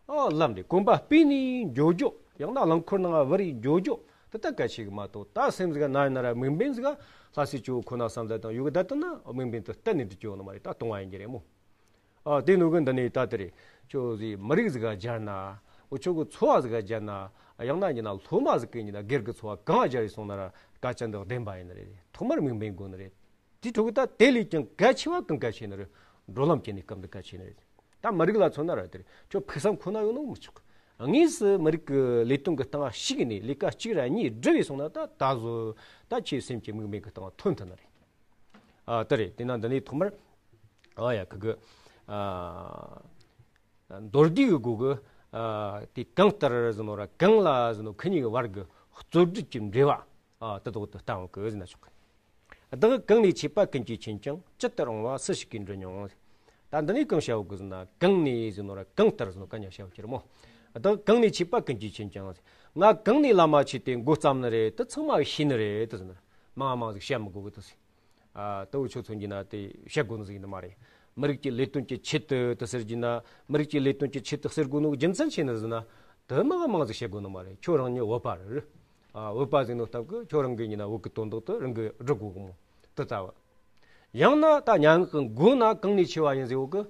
ཨ་ལམ་རེད། གོམ་པ་སྤོས་ནས་འགྱོ་རྒྱུ། ཡང་ན་རླངས་འཁོར་ནང་བུད་རེ་འགྱོ་རྒྱུ། དེ་ལྟ་གལ་ཆེ་གི་མ་གཏོགས། ད་སེམས་ཟིག་ན་ཡིན་ན་ར་དམིགས་འབེན་ཟིག་ལྷ་སའི་ཇོ་བོ་ཁོ་ན་བསམ་བློ་བཏང་ཡོད་གི། ད་ལྟ་ན་དམིགས་འབེན་དེ་གཏན་ནས་འགྲུབ་རྒྱུ་ཡོད་ནི་མ་རེད། ད་གཏོང་བ་ཡིན་གྱི་རེད་མོ། ཨ་དེ་ནོ་གི་འདི་ནས་ད་དེ་རེད། ཁྱོད་ཟིག་མི་རིགས་ཟིག་ག་སྦྱར་ན། འུ་ཆོ་གི་འཚོ་བ་ཟིག་ག་སྦྱར་ན། ཡང་ན་ཡིན་ན་སློབ་མ་ཟིག་གི་ཡིན་ན་སྒེར་གི་འཚོ་བ་གང་སྦྱར་ཡི་སོང་ན་ར་སྐད་ཆ་འདི་བདེན་པ་ཡིན་ནི་རེད། ཐོག་མར་དམིགས་འབེན་དགོས་ནི་རེད། དེའི་ཁྲོད་ཀྱི་ད་དེ་ལས་ཀྱང་གལ་ཆེ་བ་གང་གལ་ཆེ་ནི་རེད། འགྲོ་ལམ་གྱི་གནས་སྐབས་འདི་གལ་ཆེ་ནི་རེད། ད་མི་རིགས་ལ་མཚོན་ན་ར་དེ་རེད། ཁྱོད་ཕུགས་བསམ་ཁོ་ན་ཡོད་ནོ་མི་ཆོག་དངོས་སུ་མི་རིགས་ཀྱི་ལས་དོན་གྱི་སྟེང་ཞུགས་ནས་ལས་ཀ་གཅིག་ར་གཉིས་བསྒྲུབས་ཡི་སོང་ན། ད་ད་གཟོད་ད་ཁྱེད་སེམས་ཀྱི་དམིགས་འབེན་གྱི་སྟེང་ཐོན་ཐུབ་ནི་རེད། ཨ་དེ་རེད། དེ་ན་འདི་ནས་ཐོག་མར་ཨ་ཡ་ཁུ་གི་ཨ་མདོར་བསྡུས་ཀྱི་སྒོ་གི་ཨ་དེ་གང་ལྟར་ཟེར་ནོ་ར་གང་ལ་ཟེར་ནོ་ཁུ་གཉིས་ཀྱི་བར་གྱི་རྩོད་སྒྲུབ་ཀྱི་འབྲེལ་བ། ཨ་དེ་དག་ཏུ་བལྟ་འོང་གི་ཟེར་ན་ཆོག་གི། བདག་གང་ནས་ཆད་པ་ཀུན་གྱིས་མཁྱེན་ཀྱང་། ཇི་ལྟར་འོང་བ་སུ་ཞིག་གིས་འདྲི་མྱོང་། ད་འདི་ནས་གང་བྱ་བ་གི་ཟེར་ན། གང་ནས་ཟེར་ནོ་ར་གང་ལྟར་ཟེར་ནོ་ག་ཉ་བྱ་བ་ཁྱེར་མོ། ད་གང་ནས་མཆིས་པ་ཀུན་གྱིས་མཁྱེན་ཀྱང་། ང་གང་ནས་བླ་མ་མཆིས་ཏེ་འགོ་བརྩམས་ནི་རེད། དེ་ཚང་མ་ཤེས་ནི་རེད་དེ་ཟེར་ན། མང་ང་མང་ཟིག་བཤད་མི་དགོས་གི་དེ་ཟེར། ཨ། དེ་འུ་ཆོ་མཚོན་གྱི་ན་དེ་བཤད་དགོས་ནི་ཟིག་ཡིན་ནི་མ་རེད། མི་རིགས་ཀྱི་ལས་དོན་གྱི་ཆེད་དུ་དེ་ཟེར་གྱི་ན། མི་རིགས་ཀྱི་ལས་དོན་གྱི་ཆེད་དུ་ཟེར་དགོས་ནོ་རྒྱུ་མཚན་ཆེ་ནི་ཟེར་ན། དེ་མང་ང་མང་ཟིག་བཤད་དགོས་ནི་མ་རེད། ཁྱོད་རང་ཉིད་བོད་པ་རེད། ཨ། བོད་པ་ཟེར་ནོ་སྟབས་ཀྱིས་ཁྱོད་རང་གི་ཡིན་ན་བོད་ཀྱི་དོན་དག་དེ་རང་གིས་སྒྲུབ་དགོས་གི་མོ། དེ་ལྟ་བུ། ཡང་ན་ད་སྙན་ངག་གི་མགོ་ན་གང་ནས་མཆིས་པ་ཡིན་ཟེར་བོ་གི།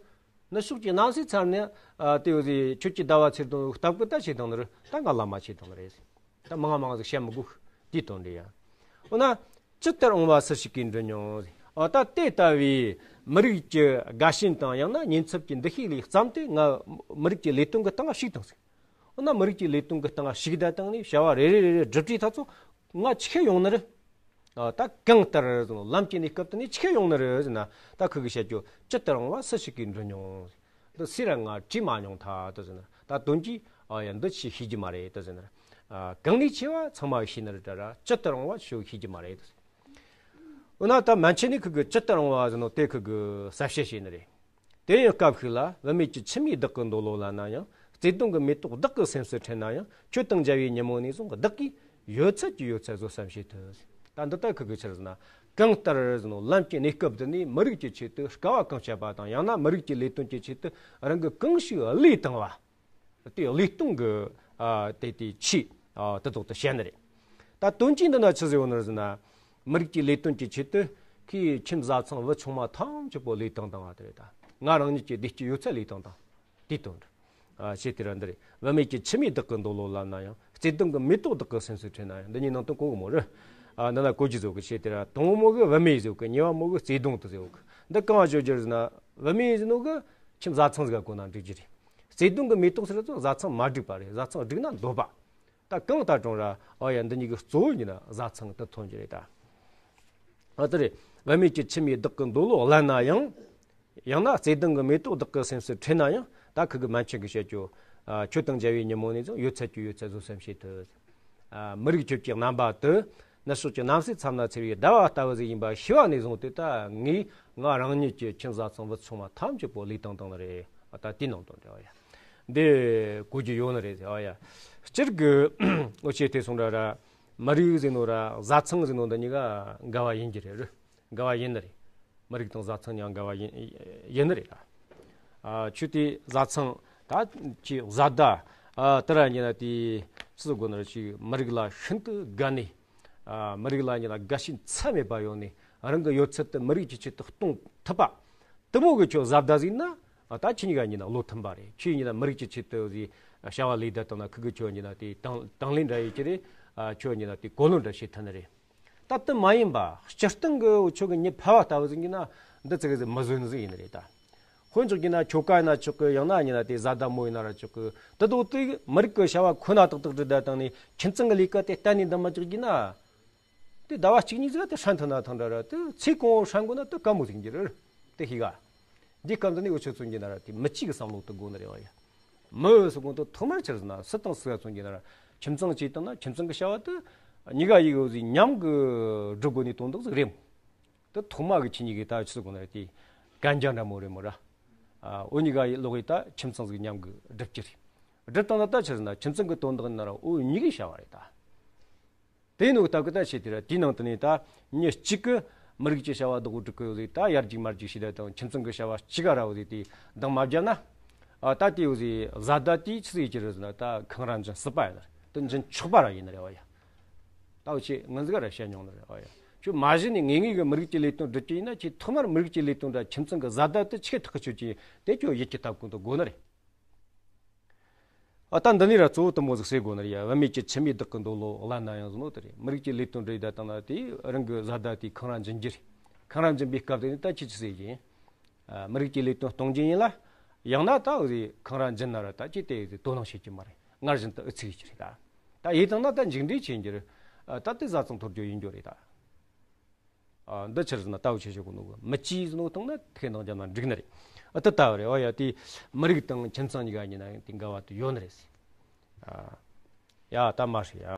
ནུབ་ཕྱོགས་ཀྱི་གནམ་སའི་ཚལ་ནས། ཨ། དེ་བོ་ཟེར། ཁྱོད་ཀྱིས་ཟླ་བ་ཚེས་བདུན་སྟབས་ཀྱིས་ད་ཆེ་དང་ནི་རེད། ད་ང་བླ་མ་ཆེ་དང་ནི་རེད། ད་མང་ང་མང་ང་ཟིག་བཤད་མི་དགོས། དེའི་དོན་འདི་ཡ། འོ་ན། ཇི་ལྟར་འོང་བ་སུ་ཞིག་གིས་འདྲི་མྱོང་། ཨ། ད་དེ་ལྟ་བུའི་མི་རིགས་ཀྱི་དགའ་ཞེན་དང་ཡང་ན་ཉེན་ཚབས་ཀྱི་འདུ་ཤེས་ལས་བརྩམས་ཏེ་ང་མི་རིགས་ཀྱི་ལས་དོན་གྱི་སྟེང་ཞུགས་དང་ཟིག་འོ་ན་མི་རིགས་ཀྱི་ལས་དོན་གྱི་སྟེང་ཞུགས་བསྡད་བཏང་ནས་བྱ་བ་རེ་རེ་རེ་རེ་སྒྲུབ་དུས་ཐག་ཚོ་ང་ཆི་ཁེ་ཡོང་ནི་རེད། ཨ། ད་གང་ལྟར་ཟེར་ནོ། ལམ་གྱི་གནས་སྐབས་དེ་ནས་ཆི་ཁེ་ཡོང་ནི་རེད་ཟེར་ན། ད་ཁུ་གིས་བཤད་རྒྱུ། ཇི་ལྟར་འོང་བ་སུ་ཞིག་གིས་འདྲི་མྱོང་། འདི་སུས་ར་ང་དྲིས་མ་མྱོང་ཐལ་དེ་ཟེར་ན། ད་དོན་གྱིས། ཨ་ཡ། འདི་ཆི་ཤེས་ཀྱི་མ་རེད་དེ་ཟེར་ན། ཨ། གང་ནས་མཆིས་པ་ཚང་མ་ཤེས་ནི་རེད་ད་ར། ཇི་ལྟར་འོང་བ་ཆི་ཤེས་ཀྱི་མ་རེད་དེ་ཟེར། འོ་ན་ད་མན་ཆད་ནས་ཁུ་གིས་ཇི་ལྟར་འོང་བ་ཟེར་ནོ་དེ་ཁུ་གིས་གསལ་བཤད་བྱས་ནི་རེད། དེ་ཡང་སྐབས་ཤིག་ལ། བུད་མེད་ཀྱི་ཁྱིམ་མིས་བདག་གི་འདོད་བློ་ལན་ན་ཡང་། བརྩེ་གདུང་གི་མེ་ཏོག་བདག་གི་སེམས་སུ་འཁྲེན་ན་ཡང་། ཁྱོད་དང་མཇལ་བའི་ཉིན་མོ་ནས་བཟུང་། བདག་གིས་ཡོད་ཚད་ཀྱི་ཡོད་ཚད་བཟོད་བསམ་བྱེད་དུ། ད་འདི་ལྟར་ཁུ་གིས་ཆི་ཟེར་ན། གང་ལྟར་ཟེར་ནོ། ལམ་གྱི་གནས་སྐབས་འདི་ནས་མི་རིགས་ཀྱི་ཆེད་དུ་དཀའ་བ་གང་བྱས་པ་དང་། ཡང་ན་མི་རིགས་ཀྱི་ལས་དོན་གྱི་ཆེད་དུ་རང་གིས་གང་ཞིག་བློས་བཏང་བ། དེ་བློས་གཏོང་གི། ཨ། དེ་དེ་ཆེད། ཨ། དེ་ཐོག་ཏུ་བཤད་ནི་རེད། ད་དོན་གྱིས་འདི་ན་ཆི་ཟེར་བ་ནི་ཟེར་ན། མི་རིགས་ཀྱི་ལས་དོན་གྱི་ཆེད་དུ་ཁོས་ཁྱིམ་བཟའ་ཚང་བུ་ཆུང་མ་ཐམས་ཅད་པོ་བློས་བཏང་བཏང་བ་དེ་རེད་ད། ང་རང་ཉིད་ཀྱི་བདེ་སྐྱིད་ཡོད་ཚད་བློས་བཏང་བཏང་། དེའི་དོན་རེད། ཨ། ཞེས་དེ་ར་འདི་རེད། བུད་མེད་ཀྱི་ཁྱིམ་མིས་བདག་གི་འདོད་བློ་ལན་ན་ཡང་། བརྩེ་གདུང་གི་མེ་ཏོག་བདག་གི་སེམས་སུ་འཁྲེན་ན་ཡང་། འདི་གཉིས་ནང་དོན་གོ་གི་མོ་རེད། ཨ། འདི་ན་གོ་རྒྱུ་བཟོ་གི། ཞེས་དེ་ར། དང་པོ་མོ་གི་བུད་མེད་བཟོ་གི། གཉིས་པ་མོ་གི་བརྩེ་གདུང་དུ་བཟོ་གི། འདི་གང་བརྗོད་རྒྱུ་ཟེར་ན། བུད་མེད་ཟེར་ནོ་གི་ཁྱིམ་བཟའ་ཚང་ཟིག་ག་གོ་ན་འགྲིག་རྒྱུ་རེད། བརྩེ་གདུང་གི་མེ་ཏོག་ཟེར་ཚོ་བཟའ་ཚང་མ་འགྲིག་པ་རེད། བཟའ་ཚང་འགྲིག་ན་འདོད་པ། ད་གང་ལྟར་ཀྱང་ར། ཨོ་ཡ། འདི་གཉིས་ཀྱི་གཙོ་བོ་ཡིན་ན་བཟའ་ཚང་དུ་ཐོན་རྒྱུ་རེད་ད། ཨ། དེ་རེད། བུད་མེད་ཀྱི་ཁྱིམ་མིས་བདག་གི་འདོད་བློ་ལན་ན་ཡང་། ཡང་ན་བརྩེ་གདུང་གི་མེ་ཏོག་བདག་གི་སེམས་སུ་འཁྲེན་ན་ཡང་། ད་ཁུ་གིས་མན་ཆད་ཀྱིས་བཤད་རྒྱུ། ཨ། ཁྱོད་དང་མཇལ་བའི་ཉིན་མོ་ནས་བཟུང་ཡོད་ཚད་ཀྱི་ཡོད་ཚད་བཟོད་བསམ་བྱེད་དུ། ཨ། མི་རིགས་ཁྱོད་ཀྱི་རྣམ་པ་དེ་ནུབ་ཕྱོགས་ཀྱི་གནམ་སའི་མཚམས་ན་འཚེར་བའི་ཟླ་བ་ལྟ་བུ་ཟིག་ཡིན་པ་ཤེས་པ་ནས་བཟུང་སྟེ། ད་ངས་ང་རང་ཉིད་ཀྱི་ཁྱིམ་བཟའ་ཚང་བུ་ཆུང་མ་ཐམས་ཅད་པོ་བློས་བཏང་བཏང་ནི་རེད། ཨ། ད་དེའི་ནང་དོན་རེད། ཨོ་ཡ། འདི་གོ་རྒྱུ་ཡོད་ནི་རེད། ཨོ་ཡ། སྤྱིར་གི་འུ་ཆོས་དེ་སོང་ར་ར། མི་རིགས་ཟེར་ནོ་ར་བཟའ་ཚང་ཟེར་ནོ་འདི་གཉིས་ཀ་འགལ་བ་ཡིན་གྱི་རེད། རེད། འགལ་བ་ཡིན་ནི་རེད། མི་རིགས་དང་བཟའ་ཚང་གཉིས་འགལ་བ་ཡིན། ཡིན་ནི་རེད་ད། ཨ། ཁྱོད་དེ་བཟའ་ཚང་ད་ཁྱོད་བཟའ་ཟླ། ཨ། དེ་ར་ཡིན་ན་དེ་ཅི་ཟེར་དགོས་ནི་རེད། ཅིག་མི་རིགས་ལ་ཤིན་ཏུ་དགའ་ནས། ཨ། མི་རིགས་ལ་ཡིན་ན་དགའ་ཞེན་ཚད་མེད་པ་ཡོད་ནས། རང་གི་ཡོད་ཚད་དེ་མི་རིགས་ཀྱི་ཆེད་དུ་གཏོང་ཐུབ་པ། དེ་མོ་གི་ཁྱོད་བཟའ་ཟླ་ཟིག་ན། ཨ། ད་ཁྱེད་གཉིས་ཀ་ཡིན་ན་བློ་མཐུན་པ་རེད། ཁྱོད་ཡིན་ན་མི་རིགས་ཀྱི་ཆེད་དུ་ཟིག་བྱ་བ་ལས་བསྡད་བཏང་ན། ཁུ་གིས་ཁྱོད་ཡིན་ན་དེ་དང་དང་ལེན་འདྲ་ཡེད་ཀྱི་རེད། ཨ། ཁྱོད་ཡིན་ན་དེ་གོ་ལོན་འདྲ་བྱེད་ཐུབ་ནི་རེད། ད་དེ་མ་ཡིན་པ་སྤྱིར་བཏང་གི་འུ་ཆོ་གི་མྱི་ཕལ་བ་ལྟ་བུ་ཟིག་ཡིན་ན་འདི་ཙི་གེ་ཟིག་མི་བཟོད་ནི་ཟིག་ཡིན་ནི་རེད་ད། དཔེ་འཇོག་རྒྱུ་ན་ཁྱོ་ག་ཡིན་ན་ཆོག་གི། ཡང་ན་ཡིན་ན་དེ་བཟའ་ཟླ་མོ་ཡིན་ན་ར་ཆོག་གི། དེ་དོ་དེ་མི་རིགས་ཀྱི་བྱ་བ་ཁོ་ན་ཏག་ཏག་སྒྲུབ་བསྡད་བཏང་ནས་ཁྱིམ་ཚང་གི་ལས་ཀ་དེ་གཏན་ནས་འདང་མ་རྒྱག་རྒྱུ་ན། དེ་ཟླ་བ་གཅིག་གཉིས་ཟིག་དེ་ཧྲན་ཐུབ་ན་ཐང་འདྲ་ར། དེ་ཚེ་གང་བོ་ཧྲན་དགོས་ན་དེ་དཀའ་མོ་ཟིག་ཡིན་རྒྱུ་རེད། དེ་ཤེས་ག་འདི་སྐབས་འདི་ནས་འུ་ཆོས་མཚོན་རྒྱུ་ན་ར་དེ་མི་གཅིག་གི་བསམ་བློ་དེ་དགོས་ནི་རེད་བ་ཡ། མི་ཟེར་གོ་དེ་ཐོག་མར་ཆི་རེད་ཟེར་ན། སུ་དང་སུ་ག་མཚོན་རྒྱུ་ན་ར། ཁྱིམ་ཚང་གཅིག་དང་ན་ཁྱིམ་ཚང་གི་བྱ་བ་དེ་གཉིས་ཀ་ཡི་གི་འུ་ཟིག་མཉམ་གི་སྒྲུབ་དགོས་ནི་དོན་དག་ཟིག་རེད་མོ། དེ་ཐོག་མ་གི་ཁྱེད་གཉིས་ཀྱི་ད་ཆི་ཟེར་དགོས་ན་ར། དེ་གན་རྒྱ་འདྲ་མོ་རེད་མོ་ར། ཨ། འུ་གཉིས་ཀ་ཡི་ལོག་ཡི་ད་ཁྱིམ་ཚང་ཟིག་མཉམ་གི་སྒྲུབ་རྒྱུ་རེད། སྒྲུབ་བཏང་ན་ད་ཆི་རེད་ཟེར་ན་ཁྱིམ་ཚང་གི་དོན་དག་ཡིན་ན་ར་འུ་གཉིས་ཀའི་བྱ་བ་རེད་ད། དེ་ནོ་སྟབས་ཀྱིས་ད་བྱས་དེ་ར། དེའི་ནང་དུ་ནས་ད་མྱི་གཅིག་གིས་མི་རིགས་ཀྱི་བྱ་བ་བདག་པོ་སྒྲུབ་གི་ཡོད་ཟིག་ད་ཡར་རྒྱུག་མར་རྒྱུག་བྱས་བསྡད་དང་། ཁྱིམ་ཚང་གི་བྱ་བ་གཅིག་ག་ར་འོ་ཟིག་དེ་འདང་མ་བརྒྱབ་ན། ཨ། ད་དེ་འོ་ཟིག་བཟའ་ཟླ་དེ་ཆི་ཟིག་ཡེད་རྒྱུ་རེད་ཟེར་ན། ད་འཁང་ར་འཇིན་སྲིད་པ་ཡིན་ནི་རེད། དེ་འཇིན་ཆོག་པ་ར་ཡིན་ནི་རེད་བ་ཡ། ད་འུ་ཆོས་ངན་ཟིག་ར་བཤད་མྱོང་ནི་རེད་བ་ཡ། ཁྱོད་མ་གཞི་ནས་ངེས་ངེས་ཀྱི་མི་རིགས་ཀྱི་ལས་དོན་སྒྲུབ་ཀྱི་ཡིན་ན། ཁྱོས་ཐོག་མར་མི་རིགས་ཀྱི་ལས་དོན་ར་ཁྱིམ་ཚང་གི་བཟའ་ཟླ་དེ་ཆེ་ཐག་ཆོད་ཀྱི་དེ་ཁྱོད་ཡིད་ཀྱི་ཐབས་ཀུན་ཏུ་དགོས་ནི་རེད། ཨ། ད་འདི་ནས་ར་གཙོ་བོ་དེ་མོ་ཟིག་ཟེར་དགོས་ནི་རེད་ཡ། བུད་མེད་ཀྱི་ཁྱིམ་མིས་བདག་གི་འདོད་བློ་ལན་ན་ཡང་ཟེར་ནོ་དེ་རེད། མི་རིགས་ཀྱི་ལས་དོན་སྒྲུབ་བསྡད་བཏང་ན་དེ་རང་གི་བཟའ་ཟླ་དེ་འཁང་ར་འཇིན་རྒྱུ་རེད། འཁང་ར་འཇིན་པའི་སྐབས་དེ་ནས་ད་ཁྱོས་ཆི་ཟེར་གྱི་ཡིན། ཨ། མི་རིགས་ཀྱི་ལས་དོན་གཏོང་རྒྱུ་ཡིན་ལ། ཡང་ན་ད་འུ་ཟིག་འཁང་ར་འཇིན་ན་ར་ད་ཁྱོས་དེ་དོ་སྣང་བྱེད་ཀྱི་མ་རེད། སྔར་བཞིན་དུ་ཨུ་ཚུགས་ཡེད་ཀྱི་རེད་ད། ད་ཡེད་བཏང་ན་ད་མཇུག་འབྲས་ཆེ་རྒྱུ་རེད། ཨ། ད་དེ་བཟའ་ཚང་འཐོར་རྒྱུ་ཡིན་རྒྱུ་རེད་ད། ཨ། འདི་ཆི་རེད་ཟེར་ན་ད་འུ་ཆོས་བཤད་གོ་ནོ་གི་མི་གཅིག་ཟེར་ནོ་བཏང་ན་ཁས་འདང་བརྒྱབ་ན་འགྲིག་ནི་རེད། ཨ། དེ་ལྟ་བུ་རེད་བ་ཡ། དེ་མི་རིགས་དང་ཁྱིམ་ཚང་གཉིས་ཀ་ཡིན་ན་ཡང་དེ་འགལ་བ་དེ་ཡོད་ནི་རེད་ཟེར། ཨ། ཡ། ད་མ་ཧྲི་ཡ།